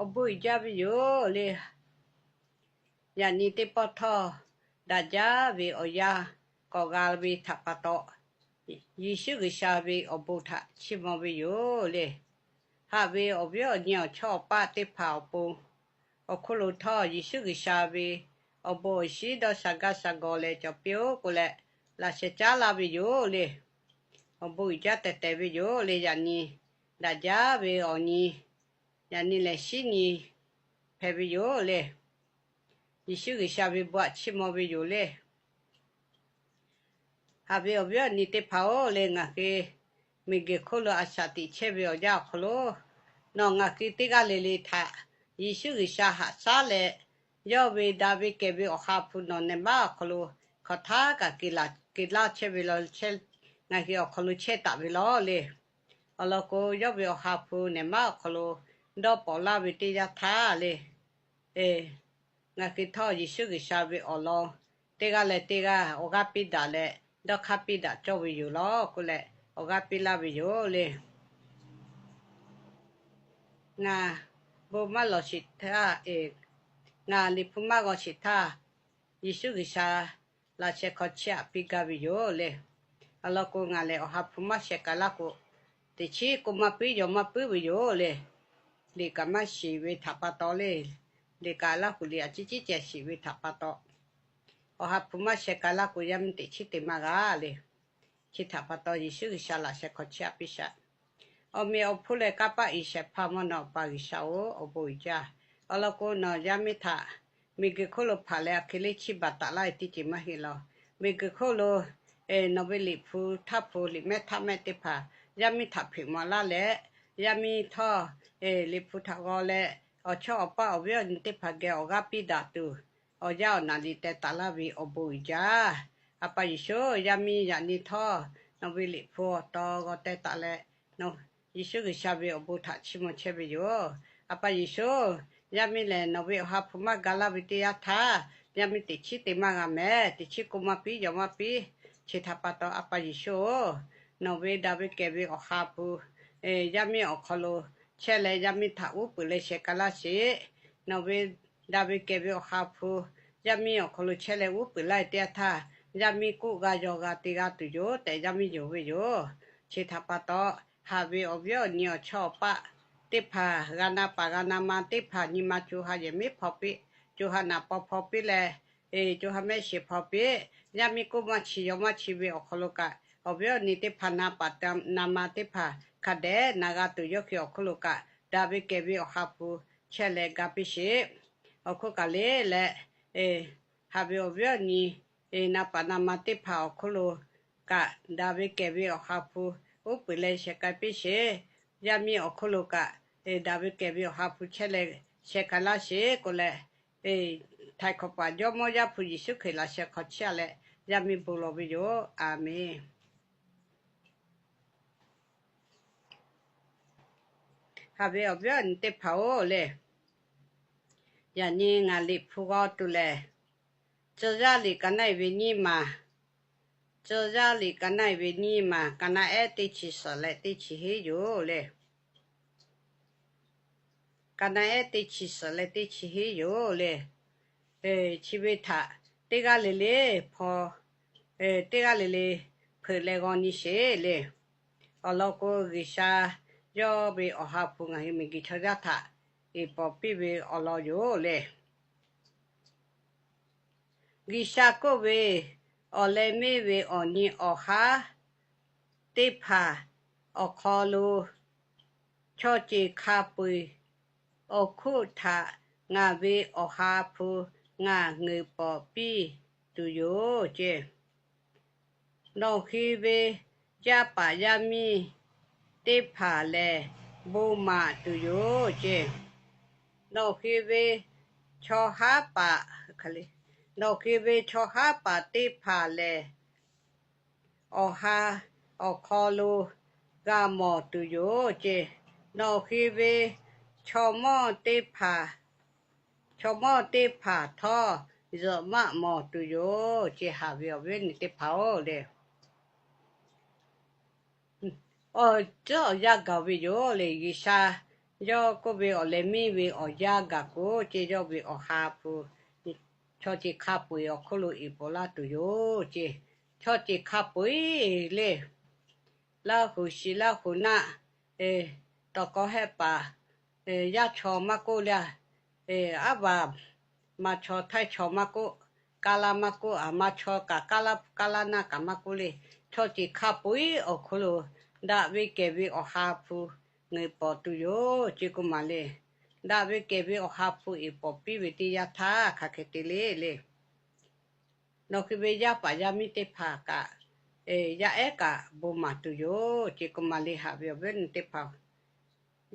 Awˬ bon uiˍ jaˇ ve yoˬ le. Yaꞈ nyi teˇ pawˆ htawˇ, daꞈ jaˇ ve awˬ yanˇ k'awꞈ g'a ve htaꞈ pa taw, Yeˍsuˆ G'uiˬsha ve awˬ bon htaꞈ chiˇ mvuh ve yoˬ le. Haꞈ ve awˬ viˉ awˬ nyi awˬ chawˇ awˬ paˆ teˇ hpaˍ awˬ pon, awˬ hk'oˆ lo htawˇ Yeˍsuˆ G'uiˬsha ve awˬ bon awˬ shinˉ dawˇ sha gaˇ sha gaw leh cawˬ piˇ-oˆ k'oˆ leh, laꞈ sheh caˉ laˇ ve yoˬ le. Awˬ bon uiˍ jaˇ tehˬ tehˬ ve yoˬ le. Yaꞈ nyi daꞈ jaˇ ve awˬ nyi, yaꞈ nyi lehˬ shinˉ nyi hpehꞈ ve yoˬ le. Yeˍsuˆ G'uiˬsha ve bon htaꞈ chiˇ mvuh ve yoˬ le. Haꞈ ve awˬ viˉ awˬ nyi teˇ hpaˍ-oˬ le, ngaˬ hui miˬguiˬ hk'oˆ lo a shaꞈ teꞈ chehˇ ve awˬ yanˇ awˬ hk'aw lo, nawˬ ngaˬ hui teˇ g'aˇ le le htaꞈ Yeˍsuˆ G'uiˬsha haꞈ shaˉ leh, yawˇ ve daꞈ ve kehˬ ve Awˬ ha hpu nawˬ nehˬ maˉ awˬ hk'aw lo hk'aˬ htaˇ kaꞈ keꞈ laˇ chehˇ ve law, ngaˬ hui awˬ hk'aw lo chehˇ taˍ ve law le. Awˬ lawn k'o, yawˇ ve Awˬ ha hpu nehˬ maˉ awˬ hk'aw lo dawˇ pawnˍ laˇ ve teˇ yanˇ htaˇ le, ngaˬ hui htawˇ Yeˍsuˆ G'uiˬsha ve awˬ lawn teˇ g'aˇ leh teˇ g'aˇ awˬ g'aˇ piˇ daꞈ leh, dawˇ hk'aˇ piˇ daꞈ cawˇ ve yoˬ law k'oˆ leh, awˬ g'aˇ piˇ laˇ ve yoˬ le. Ngaˬ bon maˇ lawˬ sheˍ htaˇ, ngaˬ Liꞈ hpu maˇ g'aw sheˍ htaˇ, Yeˍsuˆ G'uiˬsha laꞈ sheh hk'aw chiˇ aꞈ piˇ gaˇ ve yoˬ le. Awˬ lawn k'o, ngaˬ lehˬ Awˬ ha hpu maˇ sheh k'ai laˇ k'o, teꞈ chiˉ k'oˆ maˇ puiˉ yaw maˇ puiˉ ve yoˬ le. Liꞈ kaꞈ maˇ shiˍ ve htaꞈ pa taw le. Liꞈ kaꞈ Laˇ huˍ liꞈ a ciˉ ciˉ ceh shiˍ ve htaꞈ pa taw, Awˬ ha hpu maˇ sheh k'ai laˇ k'o, yaˇ miˇ teꞈ chiˉ te maˇ g'a le. Chi htaꞈ pa taw, Yeˍsuˆ G'uiˬsha laꞈ sheh hk'aw chiˇ aꞈ piˇ shaꞈ. Awˬ meꞈ awˬ hponˇ leh kanˇ paˆ iˍ shehˍ hpaˇ mvuhˇ naw Awˬ pa G'uiˬsha-oˬ, awˬ bon uiˍ jaˇ. Awˬ lawn k'o, nawˬ yaˇ miˇ htaꞈ miˬguiˬ hk'oˆ lo hpaꞈ leh a hk'e le chiˇ baˬ taˍ laˇ ve teˇ ceuˬ maˇ heˆ law. Miˬguiˬ hk'oˆ lo nawˬ ve liꞈ hpu htaˇ hpu liꞈ mehˆ htaˇ mehˆ teˇ hpaˍ yaˇ miˇ htaꞈ hpeꞈ maˍ laˇ leh, yaˇ miˇ htawˇ liꞈ hpu htaꞈ g'aw leh, awˬ chawˇ awˬ paˆ awˬ viˉ awˬ nyi teˇ hpaˍ geh awˬ g'aˇ piˇ daꞈ tuˬ, awˬ yanˇ awˬ naˍ liꞈ teh taˍ laˇ ve awˬ bon uiˍ jaˇ. A pa Yeˍsuˆ, yaˇ miˇ yaꞈ nyi htawˇ nawˬ ve liꞈ hpu awˬ taw g'aw teh taˍ leh, Yeˍsuˆ G'uiˬsha ve awˬ bon htaꞈ chiˇ mvuh chehˇ ve yoˬ. A pa Yeˍsuˆ, yaˇ miˇ lehˬ nawˬ ve Awˬ ha hpu maˇ ga laˇ ve teˇ yanˇ htaˇ, yaˇ miˇ teꞈ chiˉ te maˇ g'a mehˍ. Teꞈ chiˉ k'oˆ maˇ piˇ yaw maˇ piˇ. Chi htaꞈ pa taw, a pa Yeˍsuˆ-oˬ, nawˬ ve daꞈ ve kehˬ ve Awˬ ha hpu yaˇ miˇ awˬ hk'aw lo chehˇ leh, yaˇ miˇ htaꞈ uˉ peunˍ leh sheh k'ai laˇ sheˍ. Nawˬ ve daꞈ ve kehˬ ve Awˬ ha hpu yaˇ miˇ awˬ hk'aw lo chehˇ leh uˉ peunˍ laˇ ve teˇ yanˇ htaˇ, yaˇ miˇ k'oˆ g'a yaw g'a te g'a tuˬ yoˬ tehꞈ yaˇ miˇ yonˍ ve yoˬ. Chi htaꞈ pa taw, haꞈ ve awˬ viˉ awˬ nyi awˬ chawˇ awˬ paˆ teˇ hpaˍ, g'a na paˍ g'a na ma teˇ hpaˍ nyi ma co ha yehˬ miˉ hpaw piˇ, co ha naˍ paw hpaw piˇ leh, co ha mehˆ shiˍ hpaw piˇ. Yaˇ miˇ k'oˆ maˇ chi yaw maˇ chi ve awˬ hk'aw lo kaꞈ, awˬ viˉ awˬ nyi teˇ hpaˍ na paˍ na ma teˇ hpaˍ hk'a dehꞈ na g'a tuˬ yawˇ hui awˬ hk'oˆ lo kaꞈ, daꞈ ve kehˬ ve Awˬ ha hpu chehˇ leh ga piˇ sheˍ. Awˬ hk'oˆ kaꞈ le leh, haꞈ ve awˬ viˉ awˬ nyi na paˍ na ma teˇ hpaˍ awˬ hk'oˆ lo kaꞈ, daꞈ ve kehˬ ve Awˬ ha hpu uˉ peunˍ leh sheh k'ai piˇ sheˍ. Yaˇ miˇ awˬ hk'oˆ lo kaꞈ, daꞈ ve kehˬ ve Awˬ ha hpu chehˇ leh sheh k'ai laˇ sheˍ k'oˆ leh, Htaiˍ hk'awꞈ paˍ Jawˇmawˇ Yaˇ hpu Yeˍsuˆ Hkriꞈ laꞈ sheh hk'aw chiˇ aꞈ leh yaˇ miˇ bon lawˬ ve yoˬ. A menˬ. Haꞈ ve awˬ viˉ awˬ nyi teˇ hpaˍ-oˬ le, yaꞈ nyi ngaˬ liꞈ hpu g'aw tuˬ lehˬ, Tcuh yaˇ liꞈ ka naˆ-e ve nyiˇ maˬ, Tcuh yaˇ liꞈ ka naˆ-e ve nyiˇ maˬ, ka naˆ ehˉ teˇ chi suhˍ leh teˇ chi hiˉ yoˬ le. Ka naˆ ehˉ teˇ chi suhˍ leh teˇ chi hiˉ yoˬ le. Chi ve htaꞈ teˇ g'aˇ le le hpaw, teˇ g'aˇ le le hpeuꞈ leh g'aw nyi sheˍ le. Awˬ lawn k'o, G'uiˬsha yawˇ ve Awˬ ha hpu ngaˬ hui miˬguiˬ chaw yaˇ htaꞈ iˍ pawˍ piˇ ve awˬ lawn yoˬ le. G'uiˬsha k'oˆ ve, Awˬ leh meˇ ve awˬ nyi awˬ haˉ teˇ hpaˍ awˬ hk'aw lo chaw ceuˬ hk'a peu-eˬ awˬ hk'oˆ htaꞈ ngaˬ ve Awˬ ha hpu ngaˬ ngeuˍ pawˍ piˇ tuˬ yoˬ ceˇ. Nawˬ hui ve yaˇ paˍ yaˇ miˇ teˇ hpaˍ lehˬ, bon maˍ tuˬ yoˬ ceˇ. Nawˬ hui ve chaw haˉ paˍ, nawˬ hui ve chaw haˉ paˍ teˇ hpaˍ lehˬ, Awˬ ha awˬ hk'aw lo g'a mawˬ tuˬ yoˬ ceˇ. Nawˬ hui ve chaw mawˇ teˇ hpaˍ, chaw mawˇ teˇ hpaˍ htawˇ zuhꞈ maˆ mawˬ tuˬ yoˬ ceˇ. Haꞈ ve awˬ viˉ awˬ nyi teˇ hpaˍ-oˬ le, awˬ tcuhˉ awˬ yanˇ gaˬ ve yoˬ le. G'uiˬsha Yawˇ k'oˆ ve awˬ leh miˇ ve awˬ yanˇ gaˬ k'o, ceˇ yawˇ ve awˬ ha hpu chaw ceuˬ hk'a peu-eˬ awˬ hk'oˆ lo iˍ paw laˇ tuˬ yoˬ ceˇ. Chaw ceuˬ hk'a peu-eˬ le, Laˇ huˍ shiˍ Laˇ huˍ naˆ, tawˬ k'aw hehˆ paˍ, yaˇ chaw maˇ k'oˆ le, aˉ vaˬ ma chaw htaiˇ chaw maˇ k'oˆ, kaˇ laˇ maˇ k'oˆ, aˬ ma chaw kaꞈ kaˇ laˇ hpu kaˇ laˇ naˆ kaꞈ maˇ k'oˆ le, chaw ceuˬ hk'a peu-eˬ awˬ hk'oˆ lo daꞈ ve kehˬ ve awˬ ha hpu ngeuˍ pawˍ tuˬ yoˬ ceˇ k'oˆ maˍ le. Daꞈ ve kehˬ ve awˬ ha hpu iˍ pawˍ piˇ ve teˇ yanˇ htaˇ hk'aˬ hk'e te le le. Nawˬ hui ve yaˇ paˍ yaˇ miˇ teˇ hpaˍ kaꞈ, yaˇ ehˉ kaꞈ bon maˍ tuˬ yoˬ ceˇ k'oˆ maˍ le. Haꞈ ve awˬ viˉ awˬ nyi teˇ hpaˍ,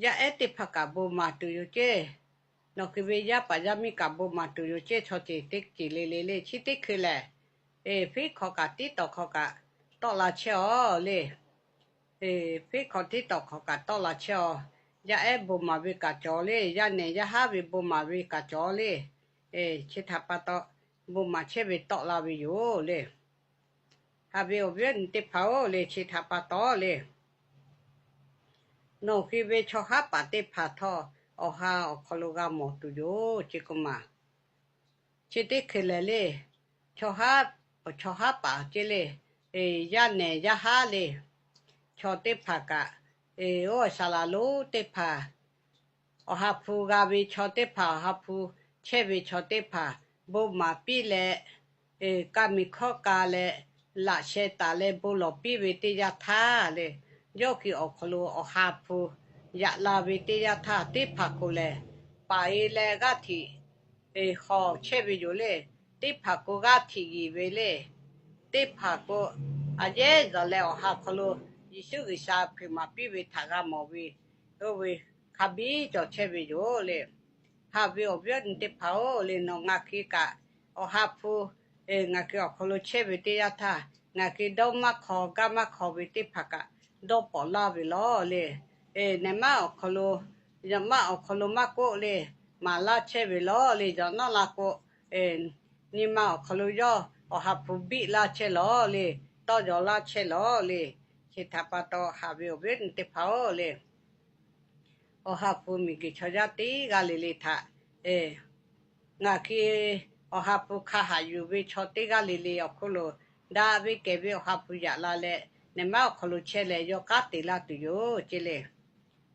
yaˇ ehˉ teˇ hpaˍ kaꞈ bon maˍ tuˬ yoˬ ceˇ. Nawˬ hui ve yaˇ paˍ yaˇ miˇ kaꞈ bon maˍ tuˬ yoˬ ceˇ. Chaw ceuˬ teˇ ceuˬ le le le, chi teˇ hkui lehˬ, Eˬ, Feˉ hkawꞈ kaꞈ tiˉ tawˍ hkawꞈ kaꞈ tawˆ la chehˇ-aw le. Eˬ, Feˉ hkawꞈ tiˉ tawˍ hkawꞈ kaꞈ tawˆ la chehˇ-aw. Yaˇ ehˉ bon maˍ ve kaꞈ cawˬ le. Yaˇ nehˬ yaˇ haˉ ve bon maˍ ve kaꞈ cawˬ le. Eˬ, chi htaꞈ pa taw, bon maˍ chehˇ ve tawˆ la ve yoˬ le. Haꞈ ve awˬ viˉ awˬ nyi teˇ hpaˍ-oˬ le, chi htaꞈ pa taw le, nawˬ hui ve chaw haˉ paˍ teˇ hpaˍ htawˇ, awˬ ha awˬ hk'aw lo g'a mawˬ tuˬ yoˬ ceˇ k'oˆ maˍ. Chi teˇ hkui lehˬ le, chaw haˉ, chaw haˉ paˍ ceˇ le, yaˇ nehˬ yaˇ haˉ le, chaw teˇ hpaˍ kaꞈ, oˇ saˍ laˍ lonˉ teˇ hpaˍ, awˬ ha hpu g'a ve chaw teˇ hpaˍ, awˬ ha hpu chehˇ ve chaw teˇ hpaˍ, bon maˍ piˇ leh, ka miˬ hkawˇ ka leh, laꞈ sheh taˍ leh bon lawˬ piˇ ve teˇ yanˇ htaˇ le, yawˇ hui awˬ hk'aw lo awˬ ha hpu yaꞈ la ve teˇ yanˇ htaˇ, teˇ hpaˍ k'o lehˬ, paˍ-e leh g'aˇ hteꞈ hawˬ chehˇ ve yoˬ le. Teˇ hpaˍ k'o g'aˇ hteꞈ yeˬ ve le. Teˇ hpaˍ k'o, aˬ yehˉ zuhꞈ leh awˬ ha hk'aw lo Yeˍsuˆ G'uiˬsha hpeuꞈ maˍ piˇ ve htaꞈ g'a mawˬ ve, oˇ ve hk'a biˇ cawˬ chehˇ ve yoˬ le. Haꞈ ve awˬ viˉ awˬ nyi teˇ hpaˍ-oˬ le, nawˬ ngaˬ hui kaꞈ awˬ ha hpu ngaˬ hui awˬ hk'aw lo chehˇ ve teˇ yanˇ htaˇ, ngaˬ hui dawˇ maˇ hk'aw gaˇ maˇ hk'aw ve teˇ hpaˍ kaꞈ dawˇ pawˍ laˇ ve lawˬ le. Nehˬ maˇ awˬ hk'aw lo, yaꞈ maˇ awˬ hk'aw lo maˇ k'oˆ le, maˍ laˇ chehˇ ve lawˬ le. Yaꞈ naˆ la k'o, nyi ma awˬ hk'aw lo yawˇ awˬ ha hpu biˆ laˇ chehˇ lawˬ le, tawˇ yaw laˇ chehˇ lawˬ le. Chi htaꞈ pa taw, haꞈ ve awˬ viˉ awˬ nyi teˇ hpaˍ-oˬ le, awˬ ha hpu miˬguiˬ chaw yaˇ teˇ g'aˇ le le htaꞈ, ngaˬ hui awˬ ha hpu hk'a haꞈ yuˬ ve chaw teˇ g'aˇ le le awˬ hk'oˆ lo, daꞈ ve kehˬ ve awˬ ha hpu yaꞈ la leh, nehˬ maˇ awˬ hk'aw lo chehˇ leh yawˇ k'aˉ te laˇ tuˬ yoˬ ceˇ le.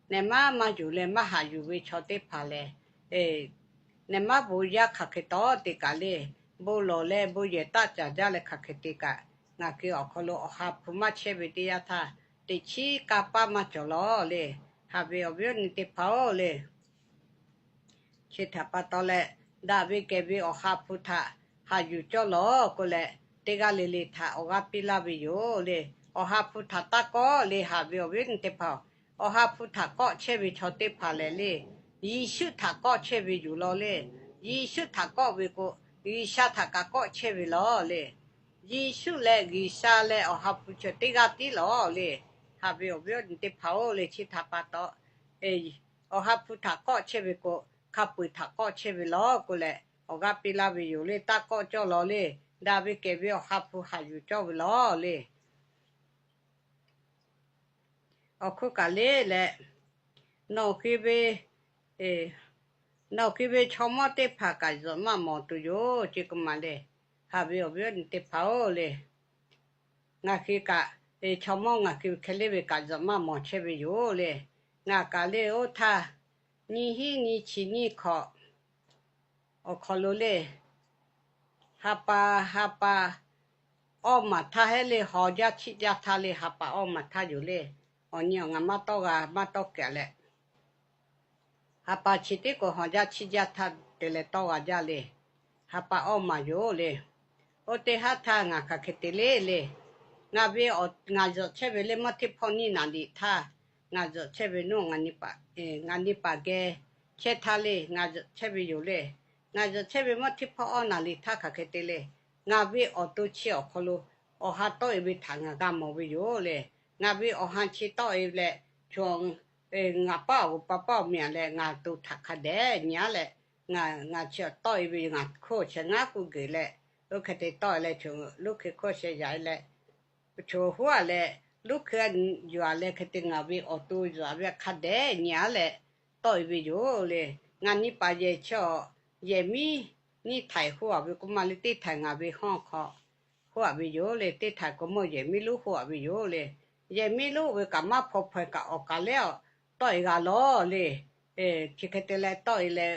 Nehˬ maˇ maˇ yuˬ leh maˇ haꞈ yuˬ ve chaw teˇ hpaˍ lehˬ, nehˬ maˇ bon yaˇ hk'aˬ hk'e tawˉ te kaꞈ le, bon lawˬ leh bon yehˬ taˆ caˍ jaˇ leh hk'aˬ hk'e te kaꞈ, ngaˬ hui awˬ hk'aw lo awˬ ha hpu maˇ chehˇ ve teˇ yanˇ htaˇ, teꞈ chiˉ kanˇ paˆ maˇ cawˬ lawˬ le. Haꞈ ve awˬ viˉ awˬ nyi teˇ hpaˍ-oˬ le, chi htaꞈ pa taw leh, daꞈ ve kehˬ ve awˬ ha hpu htaꞈ haꞈ yuˬ cawˇ lawˬ k'oˆ leh, teˇ g'aˇ le le htaꞈ awˬ g'aˇ piˇ laˇ ve yoˬ le. Awˬ ha hpu htaꞈ taˇ kawˆ le. Haꞈ ve awˬ viˉ awˬ nyi teˇ hpaˍ, awˬ ha hpu htaꞈ kawˆ chehˇ ve chaw teˇ hpaˍ lehˬ le, Yeˍsuˆ htaꞈ kawˆ chehˇ ve yoˬ lawˬ le. Yeˍsuˆ htaꞈ kawˆ ve k'o, G'uiˬsha htaꞈ kaꞈ kawˆ chehˇ ve lawˬ le. Yeˍsuˆ leh G'uiˬsha leh awˬ ha hpu chi teˇ g'aˇ tiˉ lawˬ le. Haꞈ ve awˬ viˉ awˬ nyi teˇ hpaˍ-oˬ le, chi htaꞈ pa taw, awˬ ha hpu htaꞈ kawˆ chehˇ ve k'o, hk'a peu-eˬ htaꞈ kawˆ chehˇ ve lawˬ k'oˆ leh, awˬ g'aˇ piˇ laˇ ve yoˬ le. Taˇ kawˆ cawˇ lawˬ le. Daꞈ ve kehˬ ve awˬ ha hpu haꞈ yuˬ cawˇ ve lawˬ le. Awˬ hk'oˆ kaꞈ le leh, nawˬ hui ve, nawˬ hui ve chaw mawˇ teˇ hpaˍ kaꞈ zuhꞈ maˇ mawˬ tuˬ yoˬ ceˇ k'oˆ maˍ le. Haꞈ ve awˬ viˉ awˬ nyi teˇ hpaˍ-oˬ le, ngaˬ hui kaꞈ, chaw mawˇ ngaˬ hui hk'e le ve kaꞈ zuhꞈ maˇ mawˬ chehˇ ve yoˬ le. Ngaˬ kaꞈ le oˇ htaˇ, nyiˇ hinˉ nyiˇ chi nyiˇ hkawꞈ awˬ hk'aw lo le, ha pa, ha pa awˇ maˬ htaˇ heˆ le, haw jaˇ chiˆ jaˇ htaˇ le, ha pa awˇ maˬ htaˇ yoˬ le. Awˬ nyi awˬ ngaˬ maˇ tawˇ g'a maˇ tawˇ kehꞈ leh, ha pa chi tiˉ k'o haw jaˇ chiˆ jaˇ htaˇ te leh tawˇ g'a jaˇ le. Ha pa awˇ maˬ yoˬ le. Oˇ teˇ haˉ htaˇ ngaˬ hk'aˬ hk'e te le le, ngaˬ ve, ngaˬ zuhꞈ chehˇ ve le mawˇ hteˇ hpawˇ nyiˇ naˍ liꞈ htaˇ, ngaˬ zuhꞈ chehˇ ve naˇ, ngaˬ nyi paˍ geh chehˇ htaˇ le, ngaˬ zuhꞈ chehˇ ve yoˬ le. Ngaˬ zuhꞈ chehˇ ve mawˇ hteˇ hpawˇ awˇ naˍ liꞈ htaˇ hk'aˬ hk'e te le, ngaˬ ve awˬ to chi awˬ hk'aw lo awˬ ha tawˆ-e ve htaꞈ ngaˬ g'a mawˬ ve yoˬ le. Ngaˬ ve awˬ ha chi tawˆ-e leh, ngaˬ paˉ awˬ g'oˍ pa paˉ awˬ miˬ-a leh ngaˬ to htaꞈ hk'a dehꞈ nyi-a leh, ngaˬ, ngaˬ chi tawˆ-e ve ngaˬ hk'oˆ sheh ngaˉ k'oˆ g'uiˬ leh, oˇ hk'e te tawˆ-e leh, luˉ hkui hk'oˆ sheh yaꞈ-e leh, chaw huˉ-a leh, luˉ hkui yuˬ-a leh hk'e te ngaˬ ve awˬ to yuˬ-a ve hk'a dehꞈ nyi-a leh, tawˆ e ve yoˬ le. Ngaˬ nyi paˍ yehˬ chi awˬ, yehˬ miˉ nyiˇ htaiˍ hoˆ a ve k'oˆ ma le, teˇ htaiˍ ngaˬ ve hawˇ hk'aw hoˆ a ve yoˬ le. Teˇ htaiˍ k'o mawˇ yehˬ miˉ lonˉ hoˆ a ve yoˬ le. Yehˬ miˉ lonˉ ve kaꞈ maˇ hpaw hpaw kaꞈ awˬ kaˍ lehˉ awˬ tawˆ e g'a lawˬ le. Chi hk'e te leh tawˆ e leh,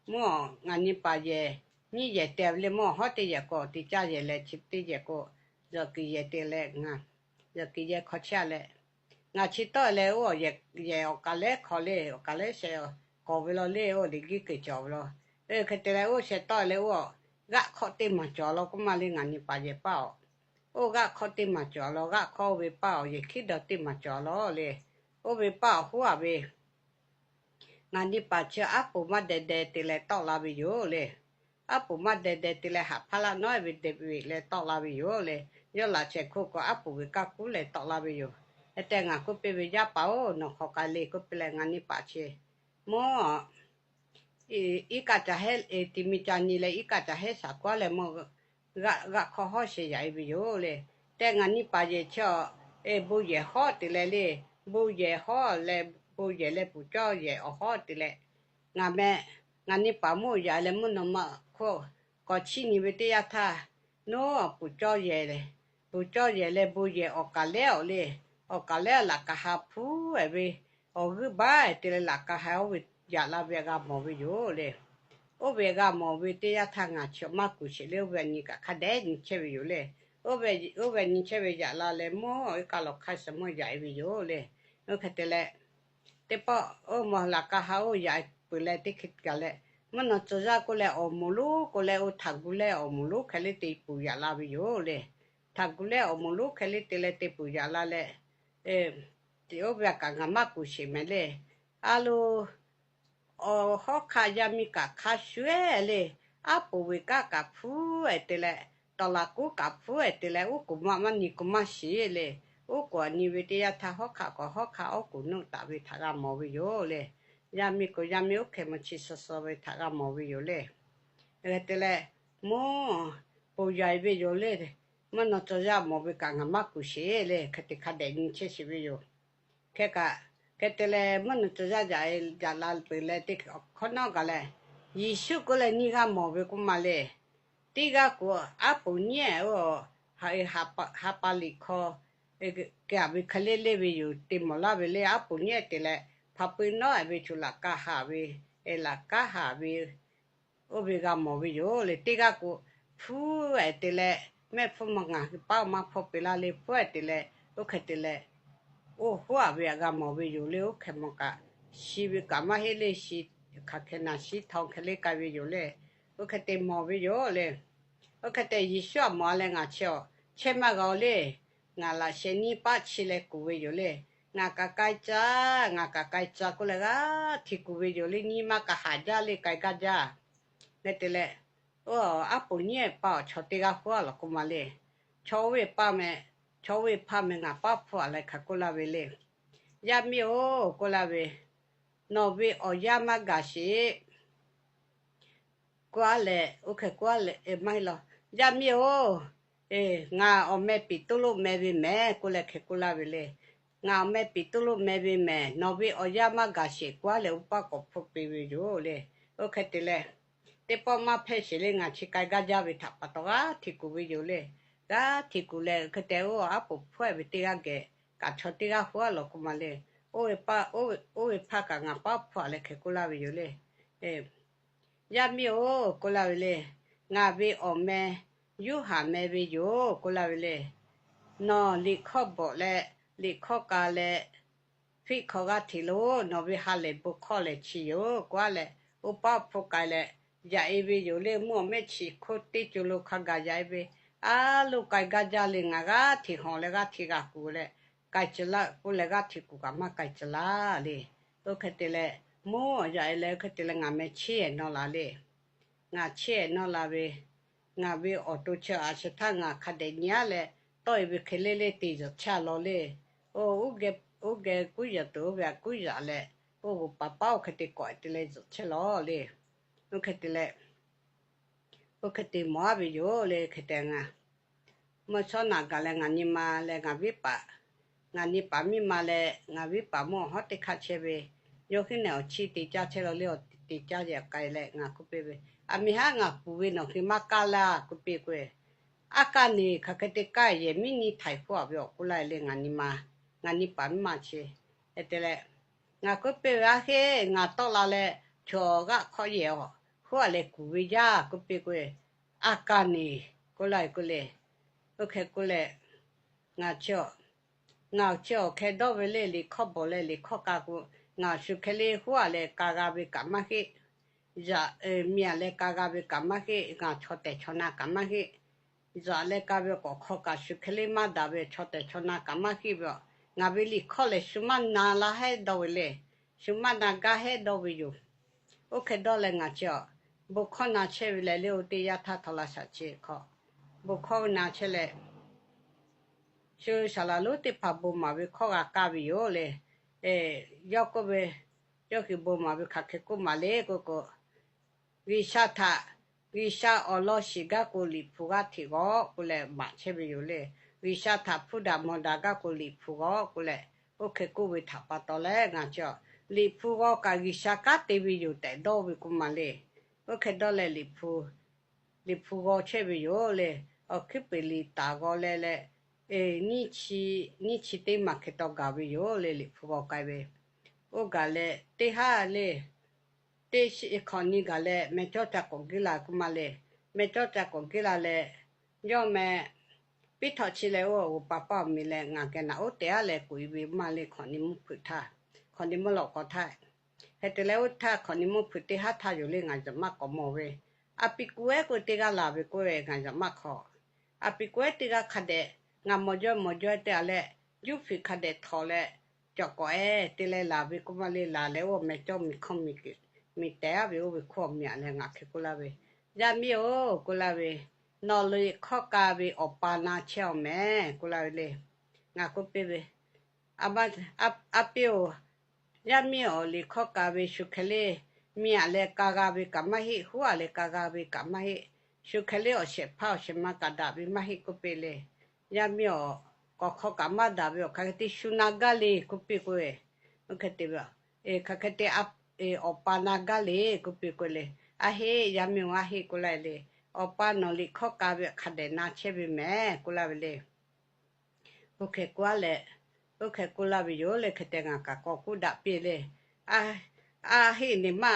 mvuhˇ awˬ ngaˬ nyi paˍ yehˬ nyiˇ yehˬ te ve le, mawˇ hawˉ teˇ yehˬ k'o, teˇ caˇ yehˬ leh chi teˇ yehˬ k'o, Zuhꞈ kuiˬ yehˬ te leh, Zuhꞈ kuiˬ yehˬ hk'aw chehˇ a leh, ngaˬ chi tawˆ e leh oˇ yehˬ awˬ kaˍ lehˉ hk'aw le, awˬ kaˍ lehˉ sheh k'awˍ ve law le, oˇ liꞈ giˉ keu cawˬ ve law. Hk'e te leh oˇ sheh tawˆ e leh oˇ g'aˆ hk'awˆ teˇ maˬ cawˬ law k'oˆ ma le, ngaˬ nyi paˍ yehˬ paˇ awˬ. Oˇ g'aˆ hk'awˆ teˇ maˬ cawˬ law, g'aˆ hk'awˆ oˇ ve paˇ awˬ yehˬ hkiˉ daw teˇ maˬ cawˬ law le. Oˇ ve paˇ awˬ hoˉ a ve ngaˬ nyi paˍ chi aˉ poˍ maˇ deh deh te leh tawˆ la ve yoˬ le. Aˉ poˍ maˇ deh deh te leh haꞈ hpaˇ laˇ nawˉ ve deh ve leh tawˆ la ve yoˬ le. Yawˇ laꞈ shehˍ hk'oˆ k'o aˉ poˍ ve kaˇ kuˉ leh tawˆ la ve yoˬ. Hk'e te ngaˬ k'oˆ piˇ ve, Yaˇ paˍ-oˬ, nawˬ hk'aw k'ai le k'oˆ piˇ leh, ngaˬ nyi paˍ chi mawˇ iˉ kaˆ ca hehˉ, ti mi ca nyi leh iˉ kaˆ ca hehˉ shaˍ kuˉ leh mawˇ g'aˆ hk'awˆ hawˉ sheh yaꞈ e ve yoˬ le. Tehꞈ ngaˬ nyi paˍ yehˬ chi awˬ, bon yehˬ hawˉ te leh le, bon yehˬ hawˉ leh, bon yehˬ leh puˍ cawˇ yehˬ awˬ hawˉ te leh, ngaˬ meh, ngaˬ nyi paˍ mawˇ yaꞈ leh mvuhˇ naw ma hk'oˆ k'awꞈ chiˇ nyi ve teˇ yanˇ htaˇ, nawˉ puˍ cawˇ yehˬ, puˍ cawˇ yehˬ leh bon yehˬ awˬ kaˍ lehˉ awˬ le, awˬ kaˍ lehˉ laꞈ ka ha hpuˉ ehˍ ve, awˬ g'euˆ baˆ ehˍ te leh laꞈ ka ha oˇ ve yaꞈ la ve g'a mawˬ ve yoˬ le. Oˇ ve g'a mawˬ ve teˇ yanˇ htaˇ ngaˬ chi maˇ kuˬ sheˍ le, oˇ ve nyi kaꞈ hk'a dehꞈ nyi chehˇ ve yoˬ le. Oˇ ve nyi chehˇ ve yaꞈ la leh mawˇ iˉ kaˆ lawˬ hk'aˇ suh mawˇ yaꞈ e ve yoˬ le. Oˇ hk'e te leh, teˇ pawˆ oˇ mawˬ laꞈ ka ha oˇ yaꞈ peuˬ leh teˇ hk'e gaˬ leh, mvuhˇ naw tcuh yaˇ k'oˆ leh awˬ moˍ lonˉ k'oˆ leh oˇ htaꞈ gu leh awˬ moˍ lonˉ hk'e le te puˬ yaꞈ la ve yoˬ le. Htaꞈ gu leh awˬ moˍ lonˉ hk'e le te leh te puˬ yaꞈ la leh, oˇ ve kaꞈ ngaˬ maˇ kuˬ sheˍ mehˍ le. A lo, awˬ hawˉ hk'aˆ yaˇ miˇ kaꞈ hk'a shuˍ ehˍ le, aˉ poˍ ve kaˆ kaꞈ hpuˉ ehˍ te leh, tawˍ laꞈ kuˉ kaꞈ hpuˉ ehˍ te leh, uˉ k'oˍ maˇ maˇ nyi k'o maˇ shiˍ le. Uˉ k'oˍ nyi ve teˇ yanˇ htaˇ hawˉ hk'aˆ k'awꞈ hawˉ hk'aˆ awˉ k'oˍ nuˆ taˍ ve htaꞈ g'a mawˬ ve yoˬ le. Yaˇ miˇ k'o yaˇ miˇ oˇ hk'e maw chi suh suh ve htaꞈ g'a mawˬ ve yoˬ le. Hk'e te leh, mvuhˇ poˬ yaꞈ e ve yoˬ le. Mvuhˇ naw tcuh yaˇ mawˬ ve kaꞈ ngaˬ maˇ kuˬ sheˍ le, hk'e te hk'a dehꞈ nyi chehˇ sheˍ ve yoˬ. Hk'e kaꞈ, hk'e te leh mvuhˇ naw tcuh yaˇ yaꞈ e yaꞈ la peuˬ leh teˇ hkawˇ nawˉ gaˬ leh, Yeˍsuˆ k'oˆ leh nyiˇ g'aˇ mawˬ ve k'oˆ ma le. Teˇ g'aˇ k'o, aˉ poˍ nyiˉ ehˍ oˇ, ha pa liꞈ hk'aw keu aꞈ ve hk'e le le ve yoˬ te mawˬ laˇ ve le. Aˉ poˍ nyiˉ ehˍ te leh hpaˍ pui nawˉ ehˍ ve chaw laꞈ ka haˍ ve, laꞈ kanˉ haˍ ve, oˇ ve g'a mawˬ ve yoˬ le. Teˇ g'aˇ k'o, hpuˉ ehˍ te leh, mehˆ hpfuhˇ ma ngaˬ hui paˉ maˇ hpawˇ peꞈ laˇ le, hpuˉ ehˍ te leh, oˇ hk'e te leh, oˇ hoˉ aꞈ ve htaꞈ g'a mawˬ ve yoˬ le. Oˇ hk'e mawˬ kaꞈ, shi ve kaꞈ maˇ heˆ le, shi hk'aˬ hk'e naˬ shiˉ htaw hk'e le k'ai ve yoˬ le. Oˇ hk'e te mawˬ ve yoˬ le. Oˇ hk'e te Yeˍsuˆ aꞈ mawˬ leh ngaˬ chi awˬ chehˇ maˇ g'a-o le. Ngaˬ laꞈ sheh nyiˇ paˆ chi leh kuˬ ve yoˬ le. Ngaˬ kaꞈ k'ai caˇ, ngaˬ kaꞈ k'ai caˇ k'oˆ leh g'aˇ hteꞈ kuˬ ve yoˬ le. Nyiˇ maˇ kaꞈ haˍ jaˇ le, k'ai gaˇ jaˇ. Hk'e te leh, oˇ aˉ poˍ nyiˉ ehˍ pa awˬ chaw teˇ g'aˇ hoˉ a lawˬ k'oˆ ma le. Chaw oˇ ve paˇ meh, chaw oˇ ve hpaˇ meh ngaˬ paˉ hpfuhˇ a leh hk'aˬ k'oˆ laˇ ve le. Yaˇ miˇ-oˬ, k'oˆ laˇ ve, nawˬ ve awˬ yanˇ maˇ gaˬ sheˍ k'oˆ a leh, oˇ hk'e k'oˆ a leh, maˇ heˆ law. Yaˇ miˇ-oˬ, ngaˬ awˬ meh Peˍtruˆ meh ve mehˍ k'oˆ leh hk'e k'oˆ laˇ ve le. Ngaˬ awˬ meh Peˍtruˆ meh ve mehˍ, nawˬ ve awˬ yanˇ maˇ gaˬ sheˍ k'oˆ a leh oˇ paˆ k'awꞈ hpfuhˇ piˇ ve yoˬ le. Oˇ hk'e te leh, teˇ pawˆ maˇ hpehˇ sheˍ le, ngaˬ chi k'ai gaˇ jaˇ ve htaꞈ pa taw g'aˇ hteꞈ kuˬ ve yoˬ le. G'aˇ hteꞈ kuˬ leh hk'e te, oˇ aˉ poˍ hpfuhˇ ehˍ ve teˇ g'aˇ geh kaꞈ chaw teˇ g'aˇ hoˉ a lawˬ k'oˆ ma le. Oˇ ve paˇ, oˇ ve hpaˇ kaꞈ ngaˬ paˉ hpfuhˇ a leh hk'e k'oˆ laˇ ve yoˬ le. Yaˇ miˇ-oˬ, k'oˆ laˇ ve le. Ngaˬ ve awˬ meh Yoˇhanˬ meh ve yoˬ k'oˆ laˇ ve le. Nawˬ liꞈ hkawˇ bvuhꞈ leh, liꞈ hkawˇ k'a leh, hpiˆ hk'aw g'aˇ hteꞈ lo nawˬ ve ha lehˬ bon hkawˇ lehˬ chi yoˬ k'oˆ a leh, oˇ paˆ hpfuhˇ k'ai leh, yaꞈ e ve yoˬ le. Mvuhˇ awˬ mehˆ chi hk'oˆ teˇ co lo hk'a gaˬ yaꞈ e ve, a loˇ k'ai gaˇ jaˇ le. Ngaˬ g'aˇ hteꞈ hawˬ leh g'aˇ hteꞈ g'a kuˬ leh, k'ai tcuh laˇ k'oˆ leh g'aˇ hteꞈ kuˬ kaꞈ maˇ k'ai tcuh laˇ le. Oˇ hk'e te leh, mvuhˇ awˬ yaꞈ e leh oˇ hk'e te leh ngaˬ meh chehˇ ehˍ nawˇ la le. Ngaˬ chehˇ ehˍ nawˇ la ve, ngaˬ ve awˬ to chi a shu htaˇ ngaˬ hk'a dehꞈ nyi a leh, tawˆ e ve hk'e le le te zuhꞈ chehˇ a law le. Oˇ geh kuˉ yaꞈ tuˬ oˇ ve a kuˉ yaꞈ leh, oˇ g'uˬ paˍ paˉ oˇ hk'e te kawꞈ te leh zuhꞈ chehˇ law le. Oˇ hk'e te leh, oˇ hk'e te mawˬ a ve yoˬ le. Hk'e te ngaˬ mvuhˇ shawˉ naꞈ gaˬ leh ngaˬ nyi ma leh ngaˬ viˉ paˍ, ngaˬ nyi paˍ miˇ ma leh ngaˬ viˉ paˍ mvuhˇ awˬ hawˉ teˇ hk'aˇ chehˇ ve, Yawˇ hui nehˬ awˬ chiˇ te caˇ chehˇ la le, awˬ te caˇ yehˬ k'ai leh ngaˬ k'oˆ piˇ ve, A miˬ haˉ ngaˬ puˍ ve nawˬ hui maˇ kaˇ laˇ k'oˆ piˇ k'o, Aˉ kaˇ neˬ hk'aˬ hk'e te kaˇ yehˬ miˉ nyi htaiˍ hk'oˆ a ve awˬ k'oˆ laˇ le, ngaˬ nyi ma, ngaˬ nyi paˍ miˇ ma chi. Hk'e te leh, ngaˬ k'oˆ piˇ ve, Aˉ heˆ, ngaˬ tawˆ la leh chaw g'aˆ hk'awꞈ yehˬ awˬ hk'oˆ a leh kuˬ ve yaˇ k'oˆ piˇ k'o, Aˉ kaˇ neˬ k'oˆ laˇ ve k'oˆ le. Oˇ hk'e k'oˆ leh, ngaˬ chi ngaˬ chi awˬ hkeh dawˇ ve le, liꞈ hkawˇ bawˬ leh liꞈ hkawˇ k'a k'o, ngaˬ shu hkeh le hoˉ a leh ka g'a ve kaꞈ maˇ heˆ. Yaꞈ miˬ a leh ka g'a ve kaꞈ maˇ heˆ. Ngaˬ chaw tehˬ chaw na kaꞈ maˇ heˆ. Yaꞈ leh ka ve k'awꞈ hk'aw kaꞈ shu hkeh le maˇ daꞈ ve, chaw tehˬ chaw na kaꞈ maˇ heˆ ve a. Ngaˬ ve liꞈ hkawˇ lehˬ shu maˇ na laˇ heˉ dawˇ ve le. Shu maˇ na gaˇ heˉ dawˇ ve yoˬ. Oˇ hk'e dawˇ leh ngaˬ chi a, bon hkawˇ na chehˇ ve leh le, oˇ teˇ yanˇ htaˇ htawˇ la shaˍ chi hk'aw, bon hkawˇ na chehˇ leh, shu saˍ laˍ lonˉ teˇ hpaˍ bon maˍ ve hkawˇ g'a kaˇ ve yoˬ le. Yawˇ k'oˆ ve, yawˇ hui bon maˍ ve hk'aˬ hk'e k'oˆ maˍ le k'oˆ k'o, G'uiˬsha htaꞈ, G'uiˬsha awˬ lawn shiˍ gaˇ k'o Liꞈ hpu g'aˇ hteꞈ g'awˆ k'oˆ leh maˍ chehˇ ve yoˬ le. G'uiˬsha htaꞈ hpuˇ daꞈ mawˬ daꞈ gaˇ k'o Liꞈ hpu g'awˆ k'oˆ leh, oˇ hk'e k'oˆ ve htaꞈ pa taw leh ngaˬ chi a, Liꞈ hpu g'aw kaꞈ G'uiˬsha kanˉ te ve yoˬ tehꞈ dawˇ ve k'oˆ maˍ le. Oˇ hk'e dawˇ leh Liꞈ hpu, Liꞈ hpu g'aw chehˇ ve yoˬ le. Awˬ hkuiˉ puiˍ liꞈ taˍ g'aw leh leh, nyiˇ chi teˇ maˬ hk'e taw gaˬ ve yoˬ le, Liꞈ hpu g'aw k'ai ve. Oˇ gaˬ leh teˇ haˉ le, teˇ shiˍ hk'awꞈ nyi gaˬ leh meh cawˇ ca k'awꞈ geˇ la k'oˆ maˍ le. Meh cawˇ ca k'awꞈ geˇ la leh, yawˇ meh piˉ htawꞈ chi leh oˇ g'oˍ pa paˇ awˬ miˬ leh ngaˬ geh naꞈ oˉ te aˉ leh k'oꞈ e ve maˇ le, hk'awꞈ nyi mvuhˇ hpeuꞈ htaˇ, hk'awꞈ nyi mvuhˇ lawꞈ k'aw htaˇ. Hk'e te leh oˇ htaˇ hk'awꞈ nyi mvuhˇ hpeuꞈ teˇ haˉ htaˇ yoˬ le, ngaˬ yaꞈ maˇ k'awꞈ mawˬ ve. A pi k'o ehˉ k'oˆ teˇ g'aˇ laˬ ve k'oˆ ve ngaˬ yaꞈ maˇ hk'awꞈ. A pi k'o ehˉ teˇ g'aˇ hk'a dehꞈ ngaˬ mawˬ jawˇ mawˬ jawˇ te a leh, juˇ hpeuꞈ hk'a dehꞈ htawꞈ leh, cawˬ k'awꞈ ehˉ te leh laˬ ve k'oˆ maˇ le. Laˬ leh oˇ meh cawˇ miˬ hk'awˇ miˬ tehꞈ aˉ ve oˇ ve hk'oˆ a miˬ a leh ngaˬ hk'e k'oˆ laˇ ve, Yaˇ miˇ-oˬ k'oˆ laˇ ve, nawˬ liꞈ hkawˇ ka ve awˬ pa na chehˇ awˬ mehˍ k'oˆ laˇ ve le. Ngaˬ k'oˆ piˇ ve, A pi-oˬ, yaˇ miˇ awˬ liꞈ hkawˇ ka ve shu hkeh le, miˬ a leh ka g'a ve kaꞈ maˇ heˆ, huˉ a leh ka g'a ve kaꞈ maˇ heˆ. Shu hkeh le awˬ shehˍ hpaˇ awˬ shehˍ ma kaꞈ daꞈ ve maˇ heˆ k'oˆ piˇ le. Yaˇ miˇ awˬ k'awꞈ hk'aw kaꞈ maˇ daꞈ ve awˬ hk'aˬ hk'e te shu na gaˇ le k'oˆ piˇ k'o, oˇ hk'e te ve, hk'aˬ hk'e te awˬ pa na gaˇ le k'oˆ piˇ k'o le. A heˆ, yaˇ miˇ-oˬ, a heˆ k'oˆ laˇ ve le. Awˬ pa nawˬ liꞈ hkawˇ ka ve hk'a dehꞈ na chehˇ ve mehˍ k'oˆ laˇ ve le. Oˇ hk'e k'oˆ a leh, oˇ hk'e k'oˆ laˇ ve yoˬ le. Hk'e te ngaˬ kaꞈ k'awꞈ k'oˆ daꞈ piˇ le. A heˆ, neˬ maˇ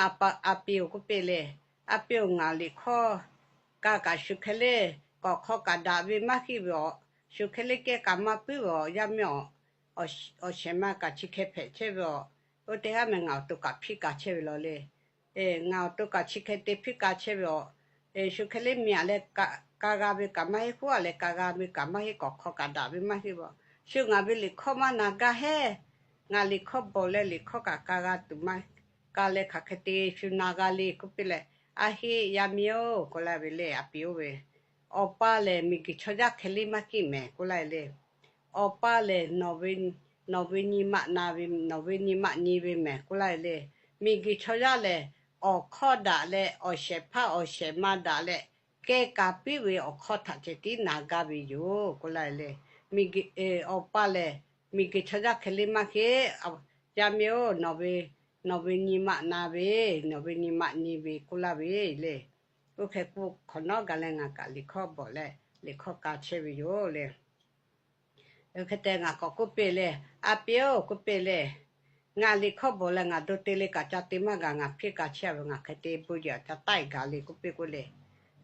a pi-oˬ k'oˆ piˇ le. A pi-oˬ, ngaˬ liꞈ hkawˇ ka kaꞈ shu hkeh le k'awꞈ hk'aw kaꞈ daꞈ ve maˇ heˆ ve awˬ, shu hkeh le kehˉ kaꞈ maˇ puiˉ ve awˬ, yaˇ miˇ awˬ, awˬ shehˍ ma kaꞈ chi hkeh hpehꞈ chehˇ ve awˬ. Oˇ teˇ haˉ meh ngaˬ awˬ to kaꞈ hpiˇ ka chehˇ ve law le. Ngaˬ awˬ to kaꞈ chi hkeh te hpiˇ ka chehˇ ve awˬ. Shu hkeh le miˬ a leh ka g'a ve kaꞈ maˇ heˆ, huˉ a leh ka g'a ve kaꞈ maˇ heˆ, k'awꞈ hk'aw kaꞈ daꞈ ve maˇ heˆ ve awˬ. Shu ngaˬ ve liꞈ hkawˇ maˇ na gaˇ heˉ. Ngaˬ liꞈ hkawˇ bawˬ leh liꞈ hkawˇ kaꞈ ka g'a tuˬ maˇ, ka leh hk'aˬ hk'e te shu na g'a le k'oˆ piˇ leh, A heˆ, yaˇ miˇ-oˬ k'oˆ laˇ ve le. A pi oˇ ve, Awˬ pa lehˬ miˬguiˬ chaw yaˇ hkeh le maˇ heˆ mehˍ k'oˆ laˇ ve le. Awˬ pa lehˬ nawˬ ve nyi ma na ve, nawˬ ve nyi ma nyi ve mehˍ k'oˆ laˇ ve le. Miˬguiˬ chaw yaˇ lehˬ, awˬ hkawˇ daꞈ leh awˬ shehˍ hpaˇ awˬ shehˍ ma daꞈ leh, kehˉ ka piˉ ve awˬ hkawˇ htaꞈ ceh tiˉ na gaˇ ve yoˬ k'oˆ laˇ ve le. Awˬ pa lehˬ miˬguiˬ chaw yaˇ hkeh le maˇ heˆ. Yaˇ miˇ-oˬ, nawˬ ve nyi ma na ve, nawˬ ve nyi ma nyi ve k'oˆ laˇ ve le. Oˇ hk'e k'oˆ hk'awꞈ nawˉ gaˬ leh ngaˬ kaꞈ liꞈ hkawˇ bawˬ leh liꞈ hkawˇ ka chehˇ ve yoˬ le. Hk'e te ngaˬ k'awꞈ k'oˆ piˇ le, A pi-oˬ k'oˆ piˇ le, ngaˬ liꞈ hkawˇ bawˬ leh ngaˬ do te le kaꞈ ca te maˇ gaˬ, ngaˬ hpiˇ ka chehˇ ve ngaˬ hk'e te bon yehˬ ca taˆ e gaˬ le k'oˆ piˇ k'oˆ le.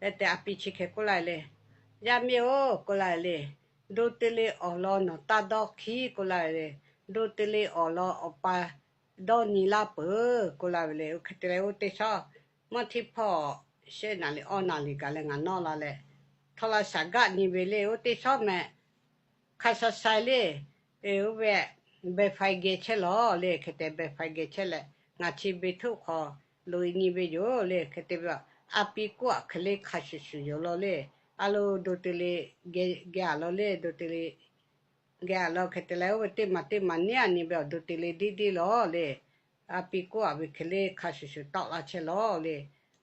Hk'e te a pi chi hk'e k'oˆ laˇ le, Yaˇ miˇ-oˬ k'oˆ laˇ le, do te le awˬ lawn nawˬ taˇ dawˇ hkiˉ k'oˆ laˇ ve le. Do te le awˬ lawn awˬ pa dawˇ nyi laˇ peuˬ k'oˆ laˇ ve le. Oˇ hk'e te leh oˇ teˇ shawˉ mvuhˇ htiˇ hpawˇ shehˆ naˍ riˍ awˇ naˍ riˍ gaˬ leh ngaˬ nawˇ la leh, htawˇ la shaˍ gaˆ nyi ve le. Oˇ teˇ shawˉ meh hk'a sha sha le, oˇ ve behˬ faiˍ geh chehˇ lawˬ le. Hk'e te behˬ faiˍ geh chehˇ leh ngaˬ chi be htuˆ hk'aw loꞈ e nyi ve yoˬ le. Hk'e te ve a pi k'oˆ a hk'e le hk'a shuˍ shuˍ yoˬ law le. A lo do te le geh a law le, do te le geh a law. Hk'e te leh oˇ ve teˇ maˬ teˇ maˬ neˉ a nyi ve awˬ do te le deˇ deˇ lawˬ le. A pi k'oˆ a ve hk'e le hk'a shuˍ shuˍ tawˆ la chehˇ lawˬ le.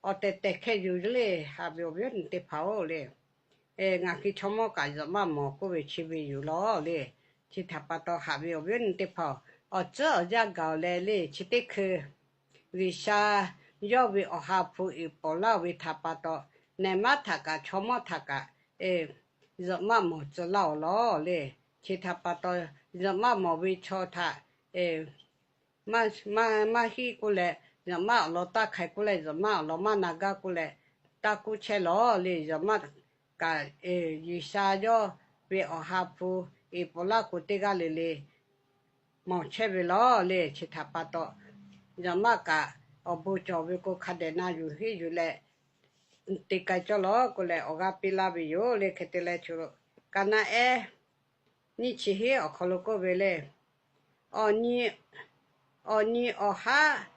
Awˬ tehˬ tehˬ hkeh yuˬ le, haꞈ ve awˬ viˉ awˬ nyi teˇ hpaˍ-oˬ le. Ngaˬ hui chaw mawˇ kaꞈ yaꞈ maˇ mawˬ k'oˆ ve chi ve yoˬ law le. Chi htaꞈ pa taw haꞈ ve awˬ viˉ awˬ nyi teˇ hpaˍ-oˬ, awˬ tcuhˉ awˬ yanˇ gaˬ-oˬ leh le, chi teˇ hkui G'uiˬsha yawˇ ve Awˬ ha hpu uiˍ pawˍ laˇ-oˬ ve htaꞈ pa taw, nehˬ maˉ htaꞈ kaꞈ chaw mawˇ htaꞈ kaꞈ zuhꞈ maˆ mawˬ tcuh laˇ-oˬ lawˬ le. Chi htaꞈ pa taw, zuhꞈ maˆ mawˬ ve chaw htaꞈ maˇ hiˉ k'oˆ leh, zuhꞈ maˆ awˬ lawn taˇ hk'aiˍ k'oˆ leh, zuhꞈ maˆ awˬ lawn maˇ na gaˇ k'oˆ leh, taˇ k'oˆ chehˇ lawˬ le. Zuhꞈ maˆ kaꞈ G'uiˬsha yawˇ ve Awˬ ha hpu uiˍ pawˍ laˇ k'o teˇ g'aˇ le le mawˬ chehˇ ve lawˬ le. Chi htaꞈ pa taw, zuhꞈ maˆ kaꞈ awˬ bon cawˬ ve k'o hk'a dehꞈ na yuˬ henˇ yuˬ leh te k'ai cawˇ lawˬ k'oˆ leh awˬ g'aˇ piˇ laˇ ve yoˬ le. Hk'e te leh, ka naˆ ehˉ nyiˇ chi hiˉ awˬ hk'aw lo k'oˆ ve le, awˬ nyi awˬ haˉ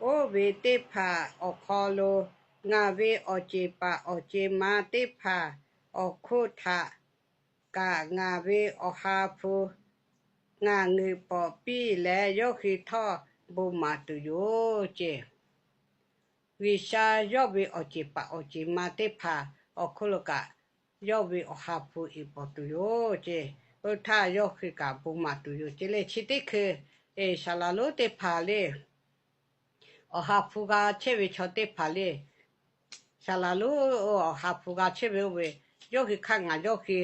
oˇ ve teˇ hpaˍ awˬ hk'aw lo ngaˬ ve awˬ ceˬ paˍ awˬ ceˬ ma teˇ hpaˍ awˬ hk'oˆ htaꞈ kaꞈ ngaˬ ve Awˬ ha hpu ngaˬ ngeuꞈ pawˍ piˇ leh yawˇ hui htawˇ bon maˍ tuˬ yoˬ ce. G'uiˬsha yawˇ ve awˬ ceˬ paˍ awˬ ceˬ ma teˇ hpaˍ awˬ hk'oˆ lo kaꞈ yawˇ ve Awˬ ha hpu uiˍ pawˍ tuˬ yoˬ ce. Oˇ htaˇ yawˇ hui kaꞈ bon maˍ tuˬ yoˬ ce le. Chi teˇ hkui saˍ laˍ lonˉ teˇ hpaˍ le, Awˬ ha hpu g'a chehˇ ve chaw teˇ hpaˍ le, saˍ laˍ lonˉ Awˬ ha hpu g'a chehˇ ve oˇ ve, yawˇ hui hk'a ngaˬ yawˇ hui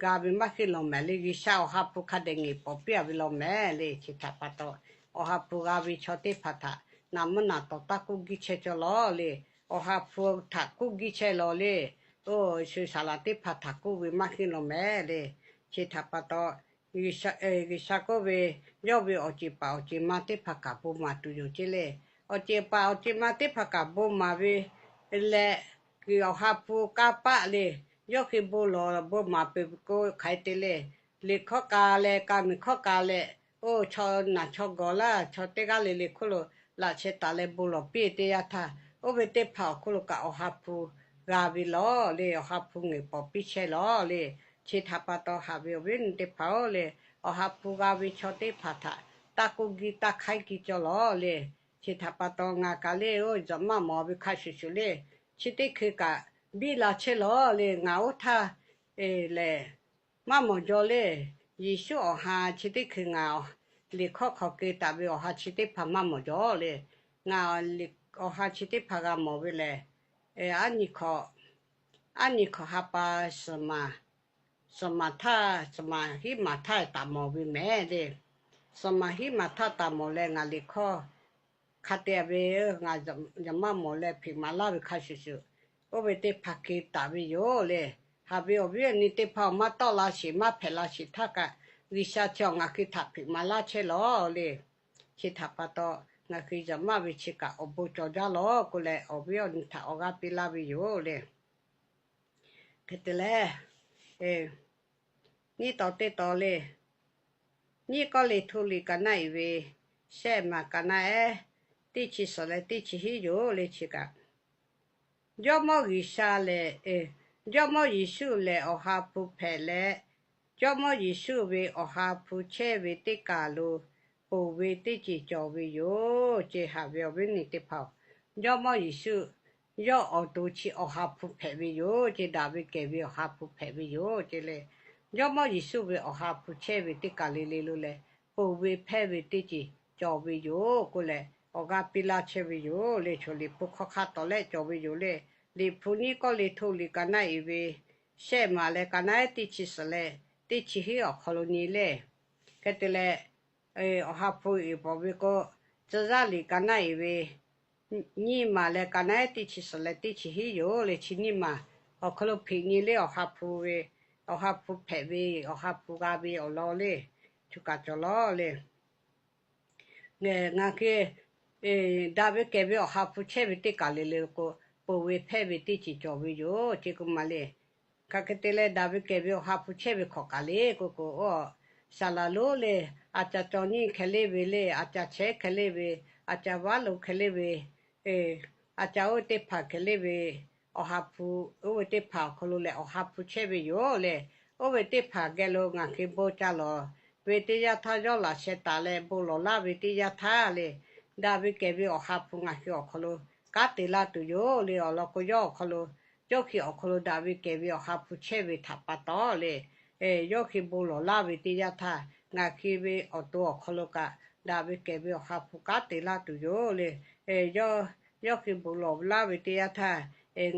g'a ve maˇ heˆ law mehˍ le. G'uiˬsha Awˬ ha hpu hk'a dehꞈ ngeuꞈ pawˍ piˇ-a ve law mehˍ le. Chi htaꞈ pa taw, Awˬ ha hpu g'a ve chaw teˇ hpaˍ htaꞈ naˍ mvuhˇ naˍ tawˍ taˇ k'oˆ giˇ chehˇ cawˇ lawˬ le. Awˬ ha hpu htaꞈ k'oˆ giˇ chehˇ lawˬ le. Oˇ shu saˍ laˍ teˇ hpaˍ htaꞈ k'oˆ ve maˇ heˆ law mehˍ le. Chi htaꞈ pa taw, G'uiˬsha k'oˆ ve, yawˇ ve awˬ ceˬ paˍ awˬ ceˬ ma teˇ hpaˍ kaꞈ bon maˍ tuˬ yoˬ ce le. Awˬ ceˬ paˍ awˬ ceˬ ma teˇ hpaˍ kaꞈ bon maˍ ve leh, Awˬ ha hpu kanˇ paˆ le, yawˇ hui bon lawˬ bon maˍ peuˬ k'o hk'aˬ hk'e te le. Liꞈ hkawˇ k'a leh, ka miˬ hkawˇ k'a leh, oˇ chaw naˬ chaw gawˬ laˇ chaw teˇ g'aˇ le le hk'oˆ lo laꞈ sheh taˍ leh bon lawˬ piˇ teˇ yanˇ htaˇ, oˇ ve teˇ hpaˍ awˬ hk'oˆ lo kaꞈ Awˬ ha hpu g'a ve lawˬ le. Awˬ ha hpu ngeuꞈ pawˍ piˇ chehˇ lawˬ le. Chi htaꞈ pa taw haꞈ ve awˬ viˉ awˬ nyi teˇ hpaˍ-oˬ le, Awˬ ha hpu g'a ve chaw teˇ hpaˍ htaꞈ taˇ k'oˆ giˇ taˇ hk'aiˉ giˇ cawˇ lawˬ le. Chi htaꞈ pa taw ngaˬ kaꞈ le, oˇ zuhꞈ maˆ mawˬ ve hk'a shuˍ shuˍ le, chi teˇ hkui kaꞈ biˇ la chehˇ lawˬ le. Ngaˬ oˇ htaˇ lehˬ maˇ mawˬ jaw le. Yeˍsuˆ awˬ ha chi teˇ hkui ngaˬ liꞈ hkawˇ hk'aw keu taˍ ve awˬ ha chi teˇ hpaˍ maˇ mawˬ jaw le. Ngaˬ awˬ ha chi teˇ hpaˍ g'a mawˬ ve lehˬ, aˉ nyi hkawꞈ ha pa suhˍ maˍ htaˇ, suhˍ maˍ hiˉ maˍ htaˇ taˍ mawˬ ve mehˍ le. Suhˍ maˍ hiˉ maˍ htaˇ taˍ mawˬ leh ngaˬ liꞈ hkawˇ hk'a te ve, ngaˬ zuhꞈ maˆ mawˬ leh hpeꞈ maˍ laˇ ve hk'a shuˍ shuˍ, oˇ ve teˇ hpaˍ keu taˍ ve yoˬ le. Haꞈ ve awˬ viˉ awˬ nyi teˇ hpaˍ-oˬ, maˇ tawˆ la sheˍ maˇ hpehꞈ la sheˍ htaˇ kaꞈ, G'uiˬsha chi awˬ ngaˬ hui htaꞈ hpeꞈ maˍ laˇ chehˇ lawˬ le. Chi htaꞈ pa taw, ngaˬ hui zuhꞈ maˆ ve chi kaꞈ awˬ bon cawˬ jaˇ lawˬ k'oˆ leh awˬ viˉ awˬ nyi htaꞈ awˬ g'aˇ piˇ laˇ ve yoˬ le. Hk'e te leh, nyiˇ taw teˇ taw le, nyiˇ Kawˇrenˍhtuˆ liꞈ ka naˆ iˍ ve shehˆ maˬ ka naˆ ehˉ teˇ chi suhˍ leh teˇ chi hiˉ yoˬ le. Chi kaꞈ, Jawˇmawˇ G'uiˬsha lehˬ, Jawˇmawˇ Yeˍsuˆ lehˬ Awˬ ha hpu hpehꞈ leh, Jawˇmawˇ Yeˍsuˆ ve Awˬ ha hpu chehˇ ve teˇ kaˬ lo ponˬ ve teˇ ceuˬ cawˬ ve yoˬ ce. Haꞈ ve awˬ viˉ awˬ nyi teˇ hpaˍ-oˬ, Jawˇmawˇ Yeˍsuˆ yawˇ awˬ to chi Awˬ ha hpu hpehꞈ ve yoˬ ce. Daꞈ ve kehˬ ve Awˬ ha hpu hpehꞈ ve yoˬ ce le. Jawˇmawˇ Yeˍsuˆ ve Awˬ ha hpu chehˇ ve teˇ kaˬ le le lo leh, ponˬ ve hpehˇ ve teˇ ceuˬ cawˬ ve yoˬ k'oˆ leh awˬ g'aˇ piˇ laˇ chehˇ ve yoˬ le. Chaw Liꞈ hpu hk'aw hk'a tawˍ leh cawˬ ve yoˬ le. Liꞈ hpu nyiˇ Kawˇrenˍhtuˆ liꞈ ka naˆ iˍ ve shehˆ maˬ leh ka naˆ ehˉ teˇ chi suhˍ leh teˇ chi hiˉ awˬ hk'aw lo nyi le. Hk'e te leh, Awˬ ha hpu uiˍ pawˍ ve k'o, Tcuh yaˇ liꞈ ka naˆ iˍ ve nyiˇ maˬ leh ka naˆ ehˉ teˇ chi suhˍ leh teˇ chi hiˉ yoˬ le. Chi nyiˇ maˬ awˬ hk'aw lo hpeꞈ nyi le Awˬ ha hpu ve, Awˬ ha hpu hpehꞈ ve, Awˬ ha hpu g'a ve awˬ lawn le, choˬ kaˬ cawˬ lawˬ le. Ngaˬ hui daꞈ ve kehˬ ve Awˬ ha hpu chehˇ ve teˇ kaˬ le le k'o, ponˬ ve hpehˇ ve teˇ ceuˬ cawˬ ve yoˬ ce k'oˆ ma le. Hk'aˬ hk'e te leh daꞈ ve kehˬ ve Awˬ ha hpu chehˇ ve hk'awꞈ kaˬ le k'oˆ k'o, oˇ saˍ laˍ lonˉ le, a ca caw nyiˇ hkeh leˇ ve le, a ca chehˉ hkeh leˇ ve, a ca vaˉ lo hkeh leˇ ve, a ca oˇ ve teˇ hpaˍ hkeh leˇ ve, Awˬ ha hpu, oˇ ve teˇ hpaˍ awˬ hk'aw lo lehˬ Awˬ ha hpu chehˇ ve yoˬ le. Oˇ ve teˇ hpaˍ geh lo ngaˬ hui bon ca lawˬ ve teˇ yanˇ htaˇ, yawˇ laꞈ sheh taˍ leh bon lawˬ laˇ ve teˇ yanˇ htaˇ le, daꞈ ve kehˬ ve Awˬ ha hpu ngaˬ hui awˬ hk'aw lo kanˉ te laˇ tuˬ yoˬ le. Awˬ lawn k'o, yawˇ awˬ hk'aw lo, yawˇ hui awˬ hk'aw lo daꞈ ve kehˬ ve Awˬ ha hpu chehˇ ve htaꞈ pa taw le, yawˇ hui bon lawˬ laˇ ve teˇ yanˇ htaˇ, ngaˬ hui ve awˬ to awˬ hk'aw lo kaꞈ daꞈ ve kehˬ ve Awˬ ha hpu kanˉ te laˇ tuˬ yoˬ le. Yawˇ hui bon lawˬ laˇ ve teˇ yanˇ htaˇ,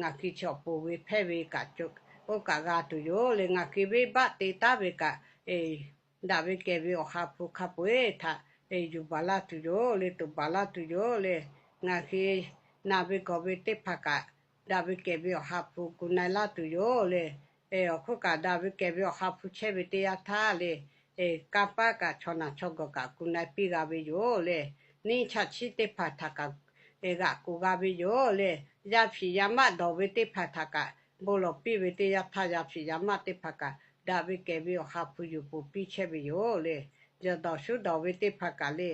ngaˬ hui chi awˬ pon ve hpehˇ ve kaꞈ oˇ kaꞈ g'a tuˬ yoˬ le. Ngaˬ hui venˇbaˆ te taˉ ve kaꞈ daꞈ ve kehˬ ve Awˬ ha hpu hk'a peu-eˬ htaꞈ yuˬ baˬ laˇ tuˬ yoˬ le, toˍ baˬ laˇ tuˬ yoˬ le. Ngaˬ hui naˬ ve gawˬ ve teˇ hpaˍ kaꞈ daꞈ ve kehˬ ve Awˬ ha hpu gu na-e laˇ tuˬ yoˬ le. Awˬ hk'oˆ kaꞈ daꞈ ve kehˬ ve Awˬ ha hpu chehˇ ve teˇ yanˇ htaˇ le, kanˇ paˆ kaꞈ chaw naˬ chaw gawˬ kaꞈ gu na-e piˇ g'a ve yoˬ le. Neˇ chaꞈ chiˉ teˇ hpaˍ htaꞈ kaꞈ g'aꞈ k'oˬ g'a ve yoˬ le. Yaˇ hpiꞈ yaˇ maˆ dawˬ ve teˇ hpaˍ htaꞈ kaꞈ bon lawˬ piˇ ve teˇ yanˇ htaˇ, yaˇ hpiꞈ yaˇ maˆ teˇ hpaˍ kaꞈ daꞈ ve kehˬ ve Awˬ ha hpu yuˬ poˍ piˇ chehˇ ve yoˬ le. Yawˬ dawˬ shuˉ dawˬ ve teˇ hpaˍ kaꞈ le,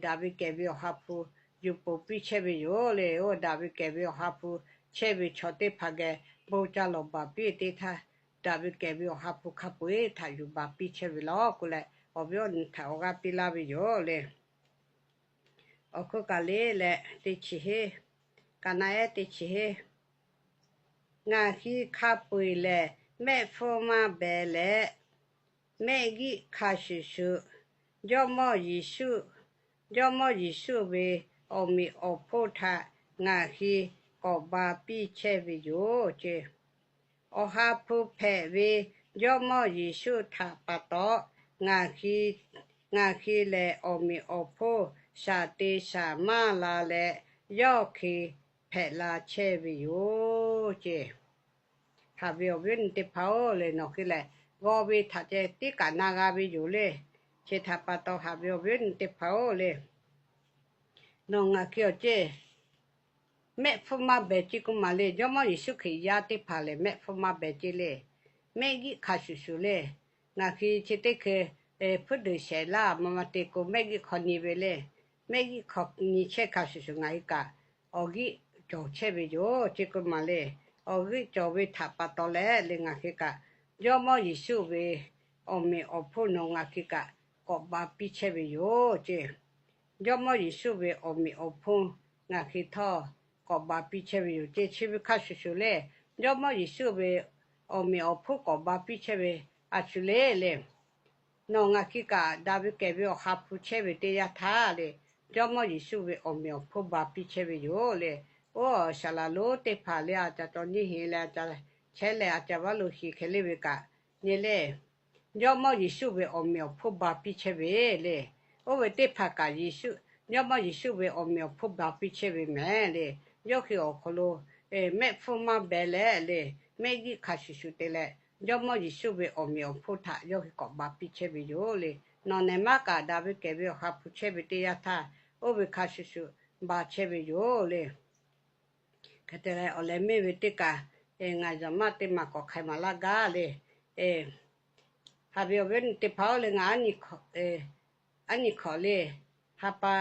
daꞈ ve kehˬ ve Awˬ ha hpu yuˬ poˍ piˇ chehˇ ve yoˬ le. Oˇ daꞈ ve kehˬ ve Awˬ ha hpu chehˇ ve chaw teˇ hpaˍ geh bon ca lawˬ baˬ piˇ teˇ htaˇ, daꞈ ve kehˬ ve Awˬ ha hpu hk'a peu-eˬ htaꞈ yuˬ baˬ piˇ chehˇ ve law k'oˆ leh, awˬ viˉ awˬ nyi htaꞈ awˬ g'aˇ piˇ laˇ ve yoˬ le. Awˬ hk'oˆ kaꞈ le leh teˇ chi heˉ, ka naˆ ehˉ teˇ chi heˉ, ngaˬ hui hk'a peu-eˬ lehˬ mehˆ hpfuhˇ maˇ beh leh, mehˆ g'uiˆ hk'a shuˍ shuˍ, Jawˇ mawˇ Yeˍsuˆ, Jawˇ mawˇ Yeˍsuˆ ve awˬ meꞈ awˬ hponˇ htaꞈ ngaˬ hui k'awꞈ ba piˇ chehˇ ve yoˬ ce. Awˬ ha hpu hpehꞈ ve Jawˇ mawˇ Yeˍsuˆ htaꞈ pa taw, ngaˬ hui, ngaˬ hui lehˬ awˬ meꞈ awˬ hponˇ shaˍ te shaˍ maˇ la leh, yawˇ hk'e hpehꞈ la chehˇ ve yoˬ ce. Haꞈ ve awˬ viˉ awˬ nyi teˇ hpaˍ-oˬ le, nawˬ hui lehˬ g'aw ve htaꞈ ceh tiˉ kaꞈ na g'a ve yoˬ le. Chi htaꞈ pa taw haꞈ ve awˬ viˉ awˬ nyi teˇ hpaˍ-oˬ le, nawˬ ngaˬ hui awˬ ceˇ mehˆ hpfuhˇ maˇ beh ce k'oˆ maˬ le. Jawˇ mawˇ Yeˍsuˆ Hkriꞈ yaˇ teˇ hpaˍ lehˬ mehˆ hpfuhˇ maˇ beh ce le. Mehˆ g'uiˆ hk'a shuˍ shuˍ le. Ngaˬ hui chi teˇ hkeh hpuiˉ deuˬ shehˍ laˇ maˇ maˇ te k'o mehˆ g'uiˆ hk'aw nyi ve le. Mehˆ g'uiˆ hk'aw nyi chehˇ hk'a shuˍ shuˍ ngaˬ hui kaꞈ awˬ g'euˆ cawˬ chehˇ ve yoˬ ce k'oˆ maˬ le. Awˬ g'euˆ cawˬ ve htaꞈ pa taw leh le ngaˬ hui kaꞈ Jawˇ mawˇ Yeˍsuˆ ve awˬ meꞈ awˬ hponˇ nawˬ ngaˬ hui kaꞈ k'awꞈ ba piˇ chehˇ ve yoˬ ce. Jawˇ mawˇ Yeˍsuˆ ve awˬ meꞈ awˬ hponˇ ngaˬ hui htawˇ k'awꞈ ba piˇ chehˇ ve yoˬ ce. Chi ve hk'a shuˍ shuˍ le, Jawˇ mawˇ Yeˍsuˆ ve awˬ meꞈ awˬ hponˇ k'awꞈ ba piˇ chehˇ ve a shu le le. Nawˬ ngaˬ hui kaꞈ daꞈ ve kehˬ ve Awˬ ha hpu chehˇ ve teˇ yanˇ htaˇ le, Jawˇ mawˇ Yeˍsuˆ ve awˬ meꞈ awˬ hponˇ ba piˇ chehˇ ve yoˬ le. Oˇ shaˍ laˍ lonˉ teˇ hpaˍ le, a ca caw nyiˇ heˍ leh a ca chehˇ leh a ca vaˇ lo heˍ hkeh le ve kaꞈ nyi le, Jawˇ mawˇ Yeˍsuˆ ve awˬ meꞈ awˬ hponˇ ba piˇ chehˇ ve le. Oˇ ve teˇ hpaˍ kaꞈ Yeˍsuˆ, Jawˇ mawˇ Yeˍsuˆ ve awˬ meꞈ awˬ hponˇ ba piˇ chehˇ ve mehˍ le. Yawˇ hui awˬ hk'aw lo mehˆ hpfuhˇ maˇ beh leh le, mehˆ g'uiˆ hk'a shuˍ shuˍ te leh, Jawˇ mawˇ Yeˍsuˆ ve awˬ meꞈ awˬ hponˇ htaꞈ yawˇ hui k'awꞈ ba piˇ chehˇ ve yoˬ le. Nawˬ nehˬ maˇ kaꞈ daꞈ ve kehˬ ve Awˬ ha hpu chehˇ ve teˇ yanˇ htaˇ, oˇ ve hk'a shuˍ shuˍ ba chehˇ ve yoˬ le. Hk'e te leh awˬ leh mehˇ ve teˇ kaꞈ, ngaˬ yaˍ maˇ teˇ maˬ k'awꞈ hk'ai maˍ laˇ gaˇ le. Haꞈ ve awˬ viˉ awˬ nyi teˇ hpaˍ-oˬ le, ngaˬ aˉ nyi hkawꞈ le, ha pa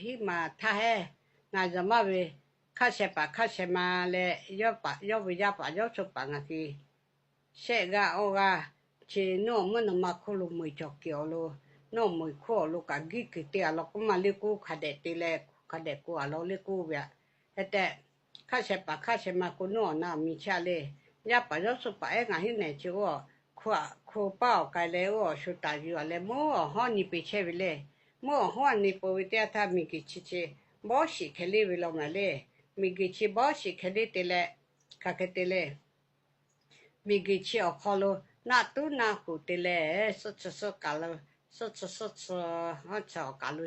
hiˉ maˬ htaˇ heˉ, ngaˬ yaˍ maˇ ve hk'aˇ sheh paˍ hk'aˇ sheh ma leh, yawˇ paˍ yawˇ ve yaˇ paˍ yawˇ suh paˍ ngaˬ hui shehˆ g'aˇ awˇ g'aˇ, chi nuˇ awˬ mvuhˇ naw ma hk'oˆ lo meuˬ cawˬ kehˬ awˬ lo, nuˇ awˬ meuˬ hk'oˆ awˬ lo kaꞈ guiˇ kuiˬ te a law k'oˆ ma le k'oˆ hk'a dehꞈ te leh hk'a dehꞈ k'o a law le k'oˆ ve aꞈ. Hk'e te hk'aˇ sheh paˍ hk'aˇ sheh ma k'o nuˇ awˬ na awˬ miˬ chehˇ le. Yaˇ paˍ yawˇ suh paˍ ehˉ ngaˬ hiˉ nehˬ chi oˇ hko paˇ awˬ k'ai leh oˇ awˬ shu taˍ yuˬ a leh meuˇ awˬ hawˉ nyi pe chehˇ ve le. Meuˇ awˬ hawˉ nyi pe ve teˇ yanˇ htaˇ miˬ guiˬ chi chi bawˇ shiˍ hkeh le ve law maˬ le. Miˬ guiˬ chi bawˇ shiˍ hkeh le te leh, hk'aˬ hk'e te le. Miˬ guiˬ chi awˬ hk'aw lo naˆ tuˉ naˆ huˍ te leh, suhˆ tsuhˆ suhˆ kaˬ lo, suhˆ tsuhˆ suhˆ tsuhˆ, haˉ chi awˬ kaˬ lo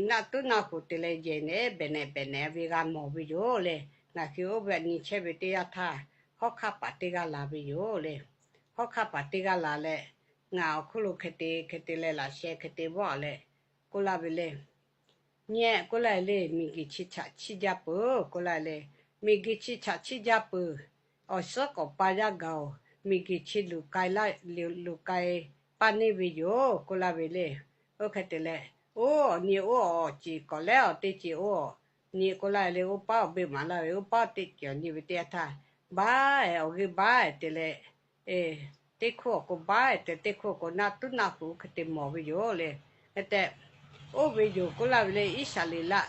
naˆ tuˉ naˆ huˍ te leh yehˬ nehˬ behˬ nehˬ behˬ nehˬ ve g'a mawˬ ve yoˬ le. Ngaˬ hui oˇ ve nyi chehˇ ve teˇ yanˇ htaˇ, hawˉ hk'aˇ paˍ teˇ g'aˇ la ve yoˬ le. Hawˉ hk'aˇ paˍ teˇ g'aˇ la leh, ngaˬ awˬ hk'oˆ lo hk'e te hk'e te leh laꞈ sheh hk'e te vawˆ leh k'oˆ laˇ ve le. Nyi k'oˆ laˇ le, miˬ guiˬ chi chaꞈ chiˇ jaˇ peuˬ k'oˆ laˇ le. Miˬ guiˬ chi chaꞈ chiˇ jaˇ peuˬ. Awˬ suhˉ k'awꞈ pa yaˇ gaˬ-oˬ, miˬ guiˬ chi luˬ k'ai laˇ, luˬ k'ai paˇ neˇ ve yoˬ k'oˆ laˇ ve le. Oˇ hk'e te leh, oˇ awˬ nyi oˇ awˬ ceˬ k'awꞈ leh awˬ teˇ ceˬ oˇ awˬ nyi k'oˆ laˇ le, oˇ paˉ awˬ beˇ maˍ laˇ ve, oˇ paˉ teˇ ceˬ awˬ nyi ve teˇ yanˇ htaˇ, baˆ-e awˬ g'euˆ baˆ-e te leh, teˇ hkoˇ awˬ k'o baˆ-e te, teˇ hkoˇ awˬ k'o naˆ tuˉ naˆ huˍ hk'e te mawˬ ve yoˬ le. Hk'e te, oˇ ve yoˬ k'oˆ laˇ ve le, Iˉsaˍreˍlaˆ,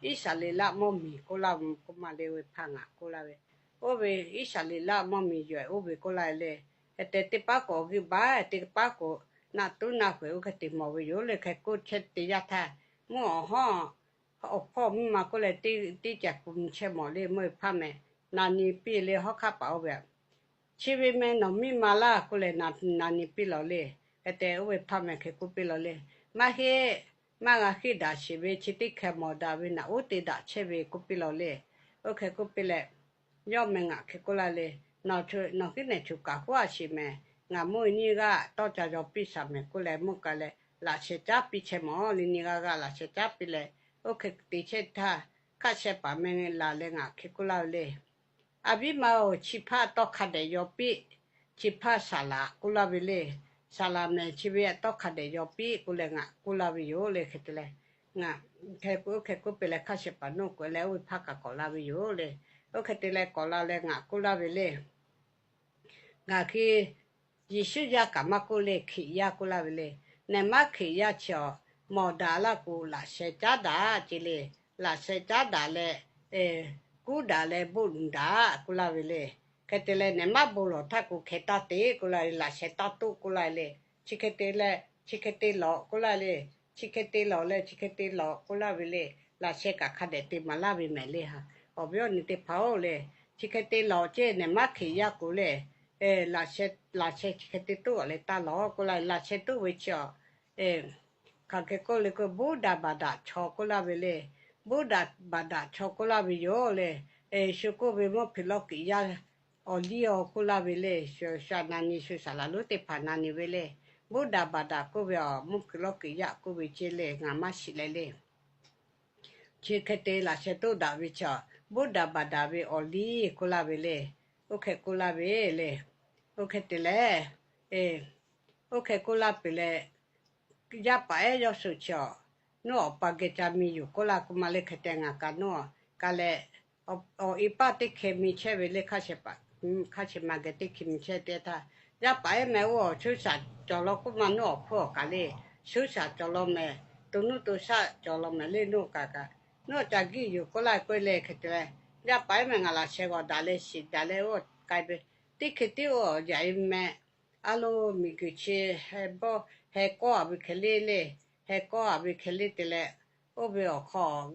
Iˉsaˍreˍlaˆ mawˇ miˬ k'oˆ laˇ ve k'oˆ ma le ve hpaˇ ngaˬ k'oˆ laˇ ve, oˇ ve Iˉsaˍreˍlaˆ mawˇ miˬ yoˬ-e oˇ ve k'oˆ laˇ ve le. Hk'e te teˇ paˉ k'o awˬ g'euˆ baˆ-e, teˇ paˉ k'o naˆ tuˉ naˆ peuˬ oˇ hk'e te mawˬ ve yoˬ le. Hk'e k'oˆ chehˇ teˇ yanˇ htaˇ, mvuhˇ awˬ hawˉ awˬ hpawˇ miˇ ma k'oˆ leh, teˇ caꞈ kuˬ nyi chehˇ mawˬ le, mvuhˇ hpawˇ meh na nyi piˇ le, hawˉ hk'aˆ paˍ oˇ ve chi ve meh nawˬ miˇ ma laˇ k'oˆ leh, na nyi piˇ lawˬ le. Hk'e te oˇ ve hpawˇ meh hk'e k'oˆ piˇ lawˬ le, maˇ heˆ, maˇ g'a heˆ, daꞈ sheˍ ve chi teˇ hkeh mawˬ daꞈ ve naꞈ uˉ te daꞈ chehˇ ve k'oˆ piˇ lawˬ le. Oˇ hk'e k'oˆ piˇ leh, yawˇ meh ngaˬ hk'e k'oˆ laˇ le, nawˬ hui nawˬ hk'e nehˬ choˬ kaꞈ huˉ a sheˍ meh, ngaˬ mvuhˇ nyi g'aˇ tawˇ ca yaw piˇ shaˍ meh k'oˆ leh mvuhˇ ka leh laꞈ sheh caˉ piˇ chehˇ mawˬ le. Nyi g'aˇ g'aˇ laꞈ sheh caˉ piˇ leh, oˇ hk'e te chehˇ htaˇ, hk'aˆ sheh paˍ meh laˬ leh ngaˬ hk'e k'oˆ laˇ ve le, A viˉ ma-oˬ, chi hpaˇ tawˇ hk'a dehꞈ yaw piˇ, chi hpaˇ saˍ laꞈ k'oˆ laˇ ve le. Saˍ laꞈ meh chi ve tawˇ hk'a dehꞈ yaw piˇ k'oˆ leh ngaˬ k'oˆ laˇ ve yoˬ le. Hk'e te leh, ngaˬ hk'e k'oˆ hk'e k'oˆ piˇ leh hk'aˆ sheh paˍ nuˇ k'oˆ leh oˇ ve hpaˇ kaꞈ k'awꞈ la ve yoˬ le. Oˇ hk'e te leh k'awꞈ la leh ngaˬ k'oˆ laˇ ve le, ngaˬ hk'e Yeˍsuˆ yaˇ kaꞈ maˇ k'oˆ le, Hkriꞈ yaˇ k'oˆ laˇ ve le. Nehˬ maˇ Hkriꞈ yaˇ chi awˬ mawˬ daꞈ laˇ k'o, laꞈ sheh caˉ daꞈ ce le. Laꞈ sheh caˉ daꞈ leh, kuˉ daꞈ leh boˆ luˬ daꞈ k'oˆ laˇ ve le. Hk'e te leh nehˬ maˇ bon lawˬ htaˇ k'o, hkeh taˇ te k'oˆ laˇ ve, laꞈ sheh taˇ toˆ k'oˆ laˇ ve le. Chi hk'e te leh chi hk'e te lawˬ k'oˆ laˇ le. Chi hk'e te lawˬ leh chi hk'e te lawˬ k'oˆ laˇ ve le. Laꞈ sheh kaꞈ hk'a dehꞈ te maˍ laˇ ve mehˍ le ha. Awˬ viˉ awˬ nyi teˇ hpaˍ-oˬ le, chi hk'e te lawˬ ce, nehˬ maˇ Hkriꞈ yaˇ k'o le, laꞈ sheh chi hk'e te toˆ leh taˇ lawˬ k'oˆ laˇ ve. Laꞈ sheh toˆ ve chi awˬ, hk'aˬ hk'e k'oˆ le k'o, Buddha baˬ daꞈ chaw k'oˆ laˇ ve le. Buddha baˬ daꞈ chaw k'oˆ laˇ ve yoˬ le. Shu k'oˆ ve mvuhˇ hpeꞈ lawˇ kiꞈ yaˇ awˬ liˇ awˬ k'oˆ laˇ ve le. Shu na nyi, shu saˍ laˍ lonˉ teˇ hpaˍ na nyi ve le. Buddha baˬ daꞈ k'oˆ ve awˬ mvuhˇ hpeꞈ lawˇ kiꞈ yaˇ k'oˆ ve ce le, ngaˬ maˇ shiˍ leh le. Chi hk'e te laꞈ sheh toˆ daꞈ ve chi awˬ, Buddha baˬ daꞈ ve awˬ liˇ k'oˆ laˇ ve le. Oˇ hk'e k'oˆ laˇ ve le. Oˇ hk'e te leh, oˇ hk'e k'oˆ laˇ peuˬ leh, yaˇ paˍ ehˉ yawˇ shuˍ chi awˬ, nawˬ awˬ pa geh ca mi yoˬ k'oˆ laˇ k'oˆ ma le. Hk'e te ngaˬ kaꞈ nawˬ kaˬ leh, awˬ e paˇ teˇ hkeh mi chehˇ ve le, hk'aˇ sheh ma geh teˇ hkeh mi chehˇ te htaˇ, yaˇ paˍ ehˉ meh oˇ awˬ shuˉ shaˍ cawˬ law k'oˆ ma, nawˬ awˬ hpfuhˇ awˬ kaˬ le, shuˉ shaˍ cawˬ law meh, to nuˇ to shaˆ cawˬ law meh le, nawˬ kaꞈ kaꞈ nawˬ ca giˇ yoˬ k'oˆ laˇ k'oˆ le. Hk'e te leh, yaˇ paˍ ehˉ meh ngaˬ laꞈ sheh g'awˬ daꞈ leh shiˍ daꞈ leh oˇ k'ai ve, teˇ hkeh tiˉ oˇ yaꞈ e meh, a lo, miˬguiˬ chi heh bawˆ heh kawˆ a ve hkeh le le, heh kawˆ a ve hkeh le te leh, oˇ ve awˬ hk'aw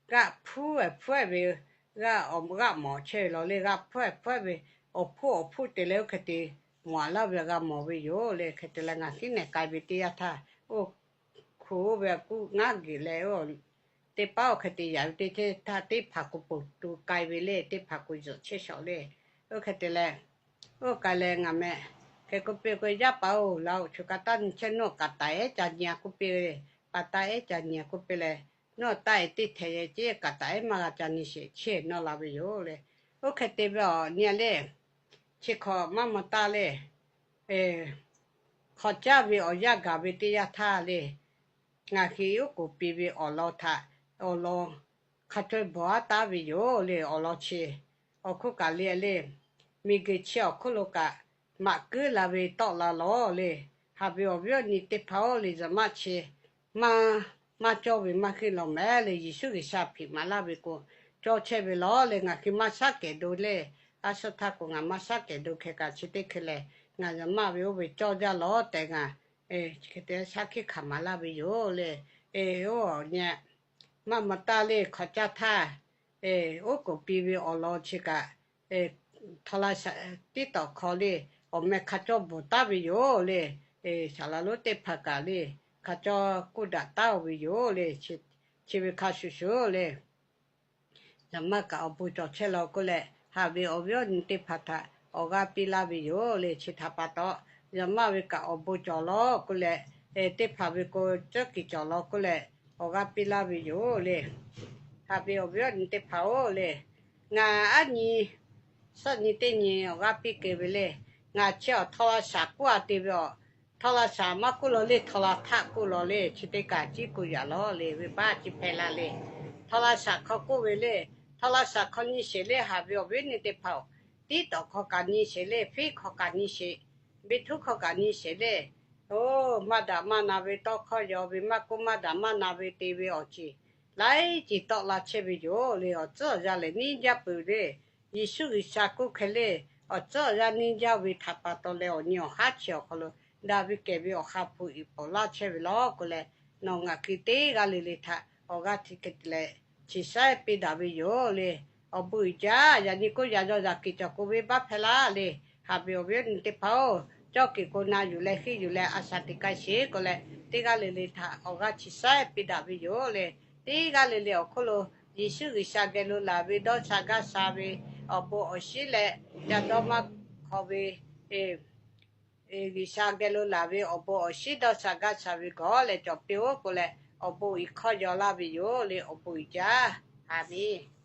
g'aˆ hpuˉ ehˍ hpuˉ ehˍ ve, g'aˆ mawˬ chehˇ ve law le, g'aˆ hpuˉ ehˍ hpuˉ ehˍ ve, awˬ hpoˆ awˬ hpoˆ te leh oˇ hk'e te mawˬ a laˇ ve g'a mawˬ ve yoˬ le. Hk'e te leh ngaˬ hteˇ nehˬ k'ai ve teˇ yanˇ htaˇ, oˇ hk'oˆ oˇ ve a kuˉ ngaˉ geh leh, teˇ paˉ oˇ hk'e te yaꞈ ve teˇ htaˇ, teˇ hpaˍ k'o poˬ tu k'ai ve le, teˇ hpaˍ k'o zuhꞈ chehˇ shawˍ le. Oˇ hk'e te leh, oˇ k'ai leh ngaˬ meh hk'e k'oˆ piˇ k'o, yaˇ paˍ-oˬ, laˬ-oˬ, choˬ kaꞈ taˇ nyi chehˇ, nawˬ kaꞈ taˍ ehˉ ca nyi a k'oˆ piˇ le. Paˍ taˇ ehˉ ca nyi a k'oˆ piˇ leh, nawˬ taˇ ehˉ teˇ htehꞈ yehˬ ce, kaꞈ taˍ ehˉ maˇ g'a ca nyi sheˍ chehˇ nawˬ la ve yoˬ le. Oˇ hk'e te ve awˬ nyi le, chi hk'awꞈ maˇ maw taˇ le, hk'awꞈ caˇ ve awˬ yanˇ gaˬ ve teˇ yanˇ htaˇ le, ngaˬ hui oˉ k'oˍ pi ve awˬ lawn htaꞈ awˬ lawn hk'a cawˇ bvuhꞈ aˉ taˉ ve yoˬ le. Awˬ lawn chi awˬ hk'oˆ kaꞈ le le, miˬguiˬ chi awˬ hk'oˆ lo kaꞈ maꞈ kuiˉ la ve tawˆ la lawˬ le. Haꞈ ve awˬ viˉ awˬ nyi teˇ hpaˍ-oˬ le, zuhꞈ maˆ chi maˇ maˇ cawˇ ve maˇ heˆ law mehˍ le. Yeˍsuˆ G'uiˬsha hpiꞈ maˍ laˇ ve k'o, cawˇ chehˇ ve lawˬ le. Ngaˬ hui maˇ shaˉ kehˬ do le. A shaˉ htaˇ k'o ngaˬ maˇ shaˉ kehˬ do hkeh kaꞈ chi teˇ hkeh lehˬ, ngaˬ zuhꞈ maˆ ve oˇ ve cawˇ jaˇ lawˬ tehꞈ ngaˬ shaˉ hkiˆ hkanˍ maˍ laˇ ve yoˬ le. Oˇ awˬ nyi maˇ maw taˇ le, hk'awꞈ caˇ htaˇ, oˉ k'oˍ pi ve awˬ lawn chi kaꞈ, htawˇ la shaꞈ tiˉ tawꞈ hk'aw le, awˬ meh hk'a cawˇ bvuhꞈ taˉ ve yoˬ le. Saˍ laˍ lonˉ teˇ hpaˍ kaꞈ le, hk'a cawˇ k'oˆ daꞈ taˉ-oˬ ve yoˬ le. Chi ve hk'a shuˍ shuˍ le, zuhꞈ maˆ kaꞈ awˬ bon cawˬ chehˇ law k'oˆ leh, haꞈ ve awˬ viˉ awˬ nyi teˇ hpaˍ htaꞈ awˬ g'aˇ piˇ laˇ ve yoˬ le. Chi htaꞈ pa taw, zuhꞈ maˆ ve kaꞈ awˬ bon cawˬ law k'oˆ leh, teˇ hpaˍ ve k'o, cawˇ kiˬ cawˬ law k'oˆ leh, awˬ g'aˇ piˇ laˇ ve yoˬ le. Haꞈ ve awˬ viˉ awˬ nyi teˇ hpaˍ-oˬ le, ngaˬ aˉ nyi suhˆ nyi teˇ nyi awˬ g'aˇ piˇ keu ve le. Ngaˬ chi awˬ htawˇ la shaˍ k'oˆ a te ve awˬ, htawˇ la shaˍ maˇ k'oˆ law le, htawˇ la htaˆ k'oˆ law le. Chi teˇ kaꞈ ciˉ k'oˆ yaꞈ lawˬ le, venˇbaˆ ciˉ hpehˇ la le. Htawˇ la shaˍ hk'aw k'oˆ ve le. Htawˇ la shaˍ hk'aw nyi sheˍ le. Haꞈ ve awˬ viˉ awˬ nyi teˇ hpaˍ-oˬ, tiˉ tawꞈ hk'aw kaꞈ nyi sheˍ le. Hpiˉ hk'aw kaꞈ nyi sheˍ. Beˇ htuˉ hk'aw kaꞈ nyi sheˍ le. Oˇ, maˇ daꞈ maˇ na ve tawˇ hkawˇ yaw ve, maˇ k'oˆ maˇ daꞈ maˇ na ve te ve awˬ ceuˬ laiˉ ceuˬ tawˆ la chehˇ ve yoˬ le. Awˬ tcuhˉ awˬ yanˇ lehˬ neˇ jaˇ peuˬ le. Yeˍsuˆ G'uiˬsha k'oˆ hk'e le, awˬ tcuhˉ awˬ yanˇ neˇ jaˇ ve htaꞈ pa taw leh awˬ nyi awˬ haˉ chi awˬ hk'aw lo daꞈ ve kehˬ ve Awˬ ha hpu iˍ pawnˍ laˇ chehˇ ve law k'o leh, nawˬ ngaˬ hui teˇ g'aˇ le le htaꞈ awˬ g'aˇ hteꞈ leh chi saiˉ piˇ daꞈ ve yoˬ le. Awˬ bon uiˍ jaˇ. Yaꞈ nyi k'oˆ, yaꞈ yaw yaꞈ kiˍ cawˬ k'o venˇbaˆ hpehˇ laˇ le. Haꞈ ve awˬ viˉ awˬ nyi teˇ hpaˍ-oˬ, cawˇ kiˍ k'o na yuˬ leh henˇ yuˬ leh a shaˍ teꞈ k'ai sheˍ k'o leh, teˇ g'aˇ le le htaꞈ awˬ g'aˇ chi saiˉ piˇ daꞈ ve yoˬ le. Teˇ g'aˇ le le awˬ hk'oˆ lo Yeˍsuˆ G'uiˬsha geh lo laˬ ve dawˇ sha gaˇ sha ve awˬ bon awˬ shinˉ leh, ca dawˇ maˇ hk'aw ve G'uiˬsha geh lo laˬ ve awˬ bon awˬ shinˉ dawˇ sha gaˇ sha ve gawˬ leh cawˬ piˇ-oˆ k'o leh, awˬ bon iˍ hkawˇ yaw laˇ ve yoˬ le. Awˬ bon uiˍ jaˇ. Aˍmenˍ.